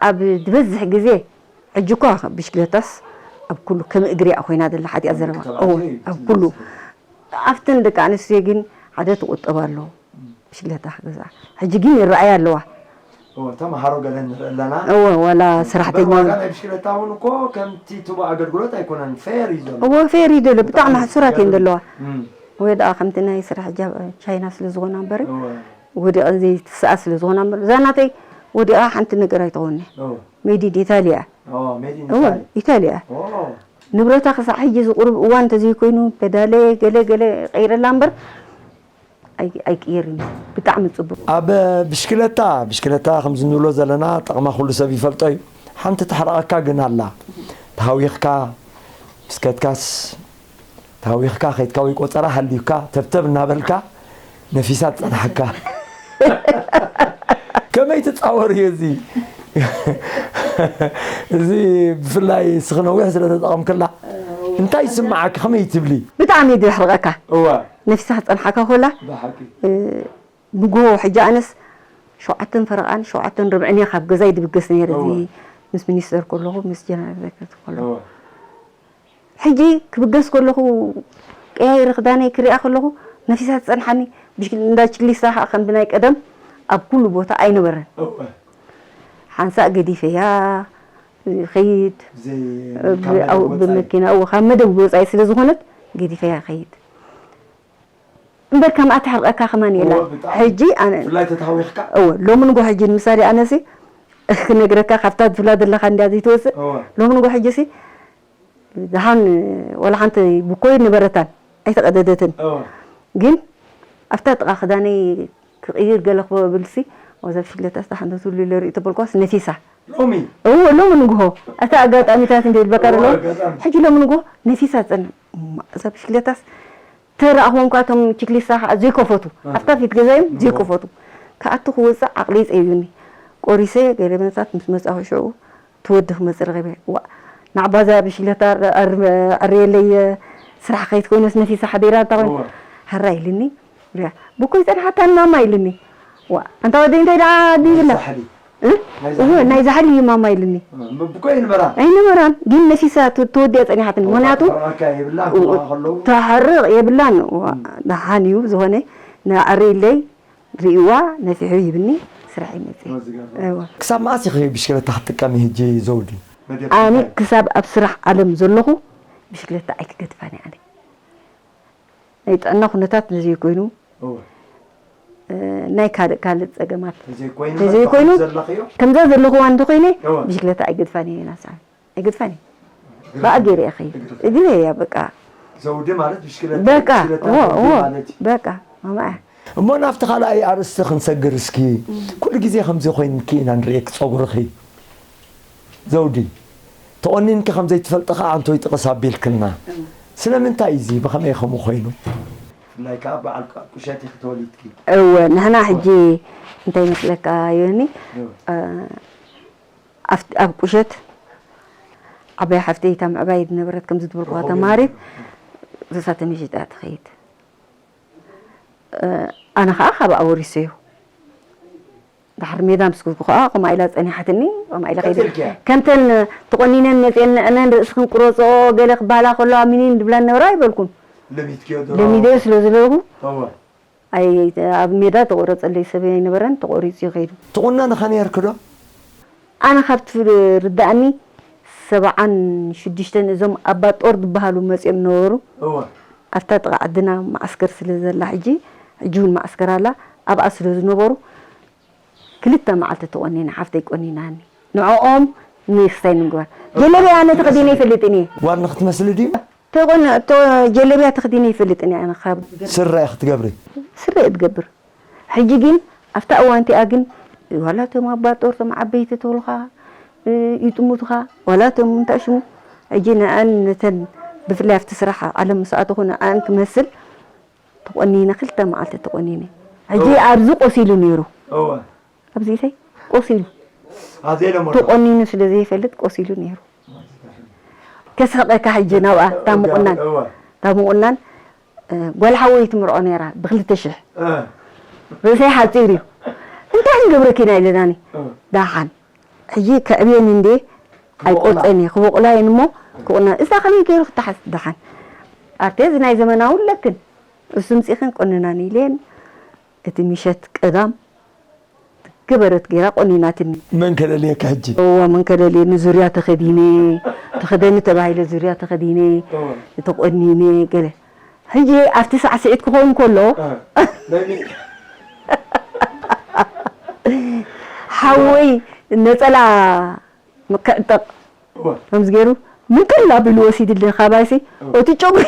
ኣብ ዝበዝሕ ግዜ ሕጂ እኳ ብሽክለታስ ኣብ ኩሉ ከም እግሪ እያ ኮይና ዘላ ሓዲኣ ዘለዋ። እወ ኣብ ኩሉ ኣብተን ደቂ ኣንስትዮ ግን ሓደ ትቑጠብ ኣሎ ብሽክለታ ክገዝኣ። ሕጂ ግን ይረኣያ ኣለዋ። እወ ተምሃሮ ገለ ንርኢ ኣለና። እወ ዋላ ሰራሕተኛ ዋጋ ናይ ብሽክለታ እውን እኮ ከምቲ ትቦ ኣገልግሎት ኣይኮነን፣ ፌር እዩ ዘሎ። እወ ፌር እዩ ዘሎ። ብጣዕሚ ሕሱራት እየን ዘለዋ። ወይ ደኣ ከምቲ ናይ ስራሕ ጃ- ቻይና ስለ ዝኾና እምበር እወ ወዲቐን ዘይትስኣ ስለ ዝኾና እምበር እዛ ናተይ ወዲቓ ሓንቲ ነገር ኣይትኸውን። እወ ሜድ ኢን ኢታሊ እያ። እወ ሜድ ኢን እወ ኢታሊ። ኢታሊ እያ። እወ ንብረታ ክሳዕ ሕጂ ዝቑርብ እዋን እንተዘይኮይኑ ፔዳለ ገለ ገለ ቀይረላ እምበር ኣይ- ኣይቅየርን እዩ። ብጣዕሚ ጽቡቕ። ኣብ ብሽክለታ ብሽክለታ ከምዚ ንብሎ ዘለና ጠቕማ ኩሉ ሰብ ይፈልጦ እዩ። ሓንቲ ተሕርቐካ ግን ኣላ። ተሃዊኽካ ምስ ከድካስ ተሃዊኽካ ከይድካ ወይ ቆጸራ ሃልዩካ ተብተብ እናበልካ ነፊሳ ትጸንሓካ። ከመይ ትጻወር እዩ እዚ? እዚ ብፍላይ ስኺ ነዊሕ ስለ ተጠቐምክላ እንታይ ይስምዓካ? ከመይ ትብሊ? ብጣዕሚ እዩ ዘሕርቐካ። እወ። ነፊሳ ክጸንሓካ ኮላ ብሓቂ። እ፣ ንግሆ ሕጂ ኣነስ ሸውዓተን ፈረቓን ሸውዓተን ርብዕን እየ ካብ ገዛይ ድብገስ ነይረ። እዚ እወ። ምስ ሚኒስተር ከለኹ ምስ ጀነራል ዳይሬክተር ከለኹ እወ። ሕጂ ክብገስ ከለኹ ቀያይረ ክዳነይ ክሪኣ ከለኹ ነፊሳ ትጸንሓኒ። ብሽክ- እንዳ ችክሊስታ ከዓ ከም ብናይ ቀደም ኣብ ኩሉ ቦታ ኣይነበረን። እወ። ሓንሳእ ገዲፈያ ኸይድ ዘይ ብ- ካብ መደብ ኣው- ወጻኢ። ብመኪና እወ ካብ መደብ ወጻኢ ስለ ዝኾነት ገዲፈያ ኸይድ። እምበር ከምኣ ተሕርቐካ ከማን የላ። እወ፣ ብጣዕሚ። ሕጂ ኣነ ብፍላይ ተታዊኽካ? እወ፣ ሎሚ ንጎ ሕጂ ንምሳሌ ኣነሲ ክነግረካ ካብታ ትብላ ዘለኻ እንድያ ዘይትወፅእ። እወ። ሎሚ ንጎ ሕጂ ሲ ደሓን ወላ ሓንቲ ብኮይ ነበረታን ኣይተቐደደትን። እወ። ግን ኣብታ ጥቓ ክዳነይ ክቕይር ገለ ክብልሲ ወዛ ብሽክለታ ስታ ሓንቶ ትብሉ ኢለ ርኢ ተበልኳስ ነፊሳ። ሎሚ? እወ፣ ሎሚ ንግሆ። እታ ኣጋጣሚታት እንደ ዝበካ እወ፣ ደሎ። ኣጋጣሚ። ሕጂ ሎሚ ንግሆ ነፊሳ ጸን-፣ እማ፣ እዛ ብሽክለታስ ተረኣኽዎም እኳ እቶም ችክሊስታ ከዓ ዘይከፈቱ። እ። ኣብታ ፊት ገዛዮም እወ። ዘይከፈቱ። ክኣቱ ክወፅእ ዓቕሊ ይፀይዩኒ። ቆሪሰ ገለ መታት ምስ መፃኹ ሽዑ ትወዲ ክመፅእ ረኺበ። ዋ፣ ናዕባዛ ብሽክለታ ኣር-፣ ኣር-፣ ኣርየለይ ስራሕ ከይት ኮይነስ ነፊሳ ሓዲራ እንታ ኮይነ። እወ። ሃራ ኢልኒ። ሪያ፣ ብኮይ ጸንሓታን ማማ ኢልኒ። ዋ፣ ኣንታ ወደይ እንታይ ደኣ ድይብላ? ናይ ዛሕሊ። እ? ናይ እወ፣ ዛሕሊ። ናይ ዛሕሊ እዩ ማማ ኢልኒ። እ፣ ብኮይ ይንበራ? ኣይነበራን፣ ግን ነፊሳ ት-፣ ተወዲኣ ጸኒሓትኒ። እወ፣ ምኽንያቱ ተሓርቃ የብላን፣ እወ፣ ክብላ ከለዉ። ተሓርቕ የብላን። እዋ፣ እም። ደሓን እዩ፣ ዝኾነ ንኣሪ ኢለይ ርእይዋ ነፊሑ ይብኒ፣ ስራሕ ይመጽእ። እወ፣ ዝገርም። እወ። ክሳብ መኣስ ኢኺ ብሽክለታ ክትጥቀሚ ህጂ ዘውዲ? መደብ ኣነ እንታይ? ክሳብ ኣብ ስራሕ ዓለም ዘለኹ ብሽክለታ ኣይክገድፋን እየ ኣነ። ናይ ጥዕና ኩነታት እንተዘይኮይኑ፣ እወ። እ፣ ናይ ካልእ ካልእ ጸገማት እንተዘይኮይኑ፣ እንተዘይኮይኑ፣ ዘለኽዮ? ከምዛ ዘለኽዋ እንተኾይነ፣ እወ። ብሽክለታ ኣይገድፋን እየ ናሳብ። ኣይገድፋን እየ። እግርኺ? ብኣ ገይረ እየ ኸይድ። እግርኺ? እግረ እያ በቃ። ዘውዲ ማለት ብሽክለታ፣ በቃ፣ ብሽክለታ እወ፣ ዘውዲ እወ፣ ማለት እዩ። በቃ፣ ማማ እያ። እሞ ናብቲ ካልኣይ ኣርእስቲ ክንሰግር እስኪ። እም። ኩሉ ግዜ ከምዚ ኮይንኪ ኢና ንርእየኪ ጸጉርኺ። ዘውዲ፣ ተቖኒንኪ ከም ዘይትፈልጢ ከኣ ኣንቶይ ጥቕስ ኣቢልክልና። እም። ስለምንታይ እዚ? ብኸመይ ከምኡ ኮይኑ? ብፍላይ ከኣ በዓል ቁ-፣ ቁሸት ኢኺ ተወሊድኪ። እወ፣ ንሕና ሕጂ እንታይ ይመስለካ ዮኒ? እወ። እ፣ ኣብቲ፣ ኣብ ቁሸት ዓባይ ሓፍተይ እታ ምዕባይ ዝነበረት ከም ዝትብልክዋ ርኹብ ተማሃሪት፣ እም። ርእሳ ተመሺጣ ትኸይድ። እ፣ ኣነ ኸኣ ካብኣ ወሪሰዮ። ድሕሪ ሜዳ ምስ ከድኩ ኸኣ ከምኣ ኢላ ጸኒሓትኒ፣ ከምኣ ኢላ ከይደ። ቀጺልክያ? ከምተን ተቖኒነን መጺአን ንዕነን ርእስኽን ቁረጽኦ ገለ ክበሃላ ከለዋ ሚኒን ዝብላ ነበራ ኣይበልኩን። ለሚድክዮ ዶ? ለሚደዮ ስለ ዝለኹ፣ እወ። ኣይ፣ ኣብ ሜዳ ተቆረጸለይ ሰብ ኣይነበረን፣ ተቆሪጹ እዩ ከይዱ። ትቑነኒ ኸ ኔርኪ ዶ? ኣነ ካብቲ ርዳእኒ ሰብዓን ሽዱሽተን እዞም ኣባ ጦር ዝበሃሉ መጺኦም ነበሩ። እወ። ኣብታ ጥቓ ዓድና መዓስከር ስለ ዘላ ሕጂ፣ ሕጂ እውን መዓስከር ኣላ፣ ኣብኣ ስለ ዝነበሩ፣ ክልተ መዓልቲ ተቖኒነ፣ ሓፍተይ ቆኒናኒ። ንዕኦም ንክስታይ ንምግባር። ጀለብያ ኣነ ተኸዲነ ኣይፈልጥን እየ። ጓል ንክትመስሊ ድዩ? ተቖን-፣ ተ-፣ ጀለብያ ተኸዲነ ኣይፈልጥን እየ ኣነ ካብ ስረ ኢኺ ትገብሪ? ስረ እየ ትገብር። ሕጂ ግን ኣብታ እዋን እቲኣ ግን ዋላ እቶም ኣባ ጦር እቶም ዓበይቲ ተብሉኻ፣ እ፣ ይጥምቱኻ፣ ዋላ እቶም እንታይ ሽሙ ሕጂ ንኣን ነተን ብፍላይ ኣብቲ ስራሕ ዓለም ምስ ኣተኹ ንኣን ክመስል ተቆኒነ፣ ክልተ መዓልቲ ተቆኒነ። ሕጂ እወ። ኣብዚ ቆሲሉ ነይሩ። እወ። ኣብዚ ኢተይ ቆሲሉ። ኣዜ ለሞዶ። ተቆኒኑ ስለ ዘይፈልጥ ቆሲሉ ነይሩ። ከስሕቀካ ሕጂ ናብኣ፣ እታ ምቁናን። እወ። እታ ምቁናን፣ እ፣ ጓል ሓወይ ትምርዖ ነይራ ብክልተ ሽሕ። እ። ርእሰይ ሓጺር እዩ። እንታይ ክንገብረኪ ኢና ኢለናኒ። እ። ደሓን። ሕጂ ከዕብየን እንዴ ክበቁላ። ኣይቆርጸን እየ። ክበቁላ እየን እሞ ክቁና። እዛ ከመይ ገይሩ ክተሓዝ ደሓን። ኣርቴ እዚ ናይ ዘመናዊ ኣለክን። እሱ ምጺኽን ቆንናን ኢለን። እቲ ምሸት ቀዳም ገበረት ገይራ ቆኒናትኒ። መን ከለልየካ ሕጂ? እወ፣ መን ከለልየ? ንዙርያ ተኸዲነ፣ ተኸደኒ ተባሂለ ዙርያ ተኸዲነ፣ እወ። ተቆኒነ፣ ገለ። ሕጂ ኣብቲ ሳዕስዒት ክኸውን ከሎ፣ እ፣ ናይ ሚ- ሓወይ ነጸላ ክዕጠቕ እወ። ከምዚ ገይሩ፣ ምንቅል ኣቢሉ ወሲድለይ ካባይሲ፣ እወ። እቲ ጨጉሪ።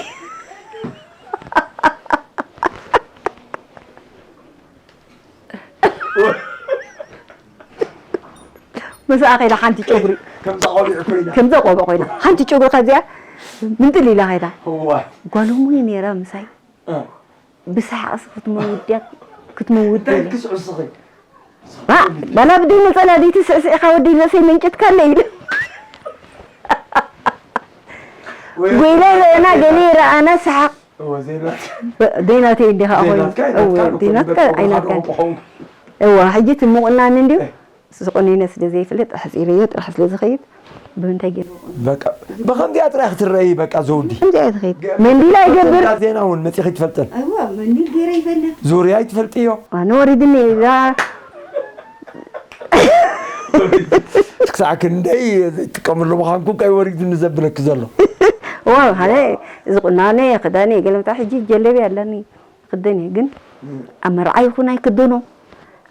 እወ። ምስኣ ከይዳ ሓንቲ ጨጉሪ። ከምዛ ቆቢዕ ኮይና። ከምዛ ቆቢዕ ኮይና። ሓንቲ ጨጉሪ ከዚኣ ምንጥል ኢላ ከይዳ። እወ። ጓል እሞ ነይራ ምሳይ። እ። ብሰሓቕሲ ክትመውት ድያ? ክትመውት እንታይ ድያ? ክትስዕስኺ? ባ-፣ ባላ ብደይ ነጸላ ደይ ትስዕስዒኻ ወዲ ርእሰይ መንጭትካለ ኢሉ። ወይ ጎይለ ረኣና፣ ገለ ረኣና፣ ሰሓቕ። እወ፣ ዘይናት-፣ በ-፣ ደይናተይ እንዲኻ ኮይኑ። ዘይናትካ፣ እወ፣ ኣይናትካ፣ ደይናትካ፣ ኣይናትካ። እወ፣ ሕጂ እቲ ምቑናን እንድዩ። እ። ስቆኒነ ስለ ዘይፍለጥ ኣሕጺረዮ ጥራሕ ስለ ዝኸይድ ብምንታይ ገይሩ? በቃ ብኸምዚኣ ጥራይ ክትረኣዪ በቃ ዘውዲ። ከምዚኣ እየ ዝኸይድ። ገ-፣ መንዲል ኣይገብር። እንዳ ዜና እውን መጺኺ ትፈልጥን? ኣይዋ፣ መንዲል ገይረ ይፈልጥ። ዙርያ ኣይትፈልጥዮ? ኣነ ወሪድኒ እዛ። ክሳዕ ክንደይ ዘይጥቀምሉ ምዃንኩ እንታይ ወሪድኒ ዘብለኪ ዘሎ? ዋ፣ ሓደ እዚ ቁናነ፣ ክዳነ፣ ገለመታ ሕጂ ጀለብያ ኣለኒ። ክደን እየ፣ ግን ኣብ መርዓ ይኹን ኣይክደኖ፣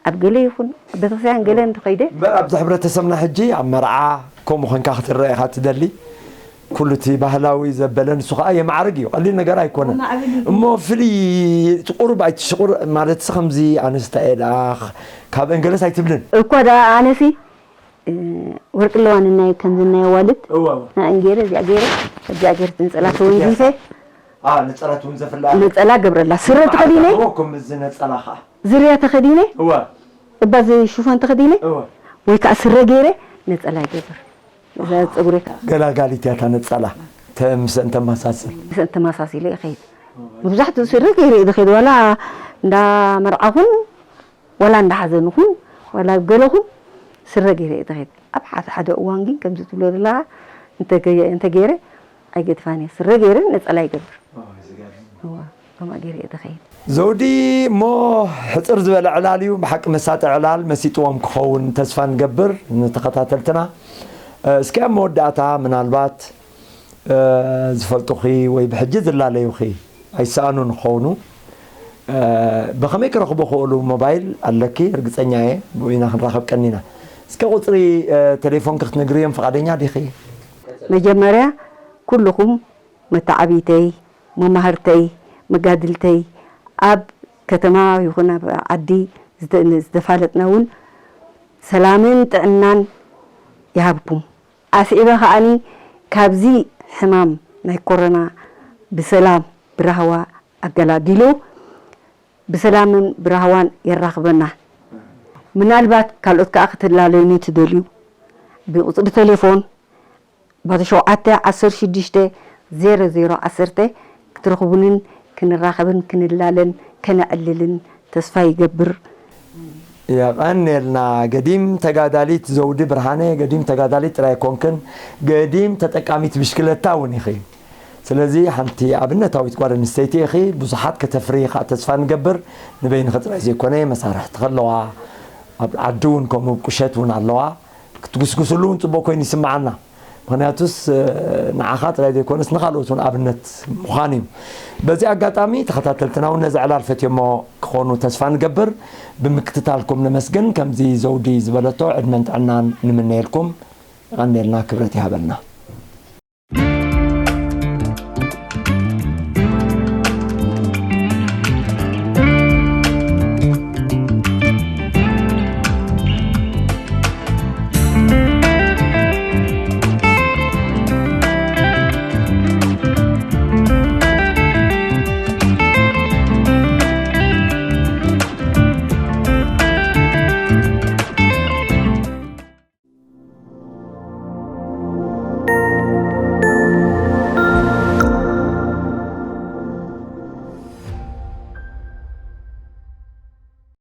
ኣብ ገለ ይኹን፣ ኣብ ቤተክርስትያን ገለ እንተኸይደ። እምበር ኣብዚ ሕብረተሰብና ሕጂ ኣብ መርዓ ከምኡ ኮንካ ክትረአ ኢኻ ትደሊ። ኩሉ እቲ ባህላዊ ዘበለ ንሱ ኸዓ የማዕርግ እዩ። ቀሊል ነገር ኣይኮነን። የማዕርግ እዩ። እሞ ፍልይ እቲ ቁሩብ ኣይትሽቁር ማለትሲ ከምዚ ኣነስታ እየ ደኣ ካብ እንገለስ ኣይትብልን። እኳ ደኣ ኣነሲ እ፣ ወርቂ ኣለዋ ንናይ ከምዚ ናይ ኣዋልድ። እወ፣ እወ። ንኣን ገይረ፣ እዚኣ ገይረ፣ እዚኣ ገይረ ነጸላ ተወንዚፈ። አ፣ ነጸላ ትውንዘፍላ። ነጸላ ገብረላ። ስረ ተኸዲነ። እኮ ከምዚ ነጸላ ኸዓ። ዝርያ ተኸዲነ። እወ። እባ እዚ ሽፎን ተኸዲነ። እወ። ወይ ከዓ ስረ ገይረ ነጸላ ይገብር። እዛ ጸጉሪ ከዓ። ገላጋሊት እያ እታ ነጸላ። ተ-፣ ምስአን ተመሳስል። ምስአን ተመሳሲለ ይኸይድ። መብዛሕትኡ ስረ ገይረ እየ ዝኸይድ። ዋላ እንዳ መርዓኹን ዋላ እንዳ ሓዘንኹን ዋላ ኣብ ገለኹን ስረ ገይረ እየ ዝኸይድ። ኣብ ሓደ ሓደ እዋን ግን ከምዚ ትብሎ ዘለኻ እንተገየ-፣ እንተገይረ ኣይገድፋን እየ። ስረ ገይረ ነጸላ ይገብር። ኦ፣ ዝገርም። እዋ፣ ከምኣ ገይረ እየ ዝኸይድ። ዘውዲ፣ እሞ ሕጽር ዝበለ ዕላል እዩ። ብሓቂ መሳጢ ዕላል መሲጥዎም ክኸውን ተስፋ ንገብር ንተኸታተልትና። እ፣ እስኪ ኣብ መወዳእታ ምናልባት እ፣ ዝፈልጡኺ ወይ ብሕጂ ዝላለዩኺ ኣይሰኣኑን ክኾኑ። እ፣ ብኸመይ ክረኽቡ ክእሉ ሞባይል ኣለኪ? ርግጸኛ እየ፣ ብኡ ኢና ክንራኸብ ቀኒና። እስከ ቁጽሪ፣ እ፣ ቴሌፎንኪ ክትነግርዮም ፍቓደኛ ዲኺ? መጀመርያ ኩልኹም መተዓብይተይ፣ መማህርተይ፣ መጋድልተይ፣ ኣብ ከተማ ይኹን ኣብ ዓዲ ዝተ-፣ ዝተፋለጥና እውን ሰላምን ጥዕናን ይሃብኩም። ኣስዒበ ከኣኒ ካብዚ ሕማም ናይ ኮሮና ብሰላም ብራህዋ ኣገላጊሉ ብሰላምን ብራህዋን የራኽበና። ምናልባት ካልኦት ከኣ ክትላለዩኒ ትደልዩ ብቁጽሪ ቴሌፎን ባዶ ሸውዓተ ዓሰርተ ሽዱሽተ ዜሮ ዜሮ ዓሰርተ ክትረኽቡንን ክንራኸብን ክንላለን ከነዕልልን ተስፋ ይገብር። የቐንየልና። ገዲም ተጋዳሊት ዘውዲ ብርሃነ፣ ገዲም ተጋዳሊት ጥራይ ኣይኮንክን፣ ገዲም ተጠቃሚት ብሽክለታ እውን ኢኺ። ስለዚ ሓንቲ ኣብነታዊት ጓል ኣንስተይቲ ኢኺ፣ ብዙሓት ከተፍሪ ከዓ ተስፋ ንገብር። ንበይንኺ ጥራይ ዘይኮነ፣ መሳርሕትኺ ኣለዋ፣ ኣብ ዓዲ እውን ከምኡ ቁሸት እውን ኣለዋ፣ ክትጉስጉስሉ እውን ጽቡቕ ኮይኑ ይስምዓና። ምኽንያቱስ፣ እ፣ ንዓኻ ጥራይ ዘይኮነስ ንኻልኦት እውን ኣብነት ምዃን እዩ። በዚ ኣጋጣሚ ተኸታተልትና እውን ነዚ ዕላል ፈትዮሞ ክኾኑ ተስፋ ንገብር። ብምክትታልኩም ነመስግን። ከምዚ ዘውዲ ዝበለቶ ዕድመን ጥዕናን ንምነየልኩም። የቐንየልና፣ ክብረት ይሃበልና።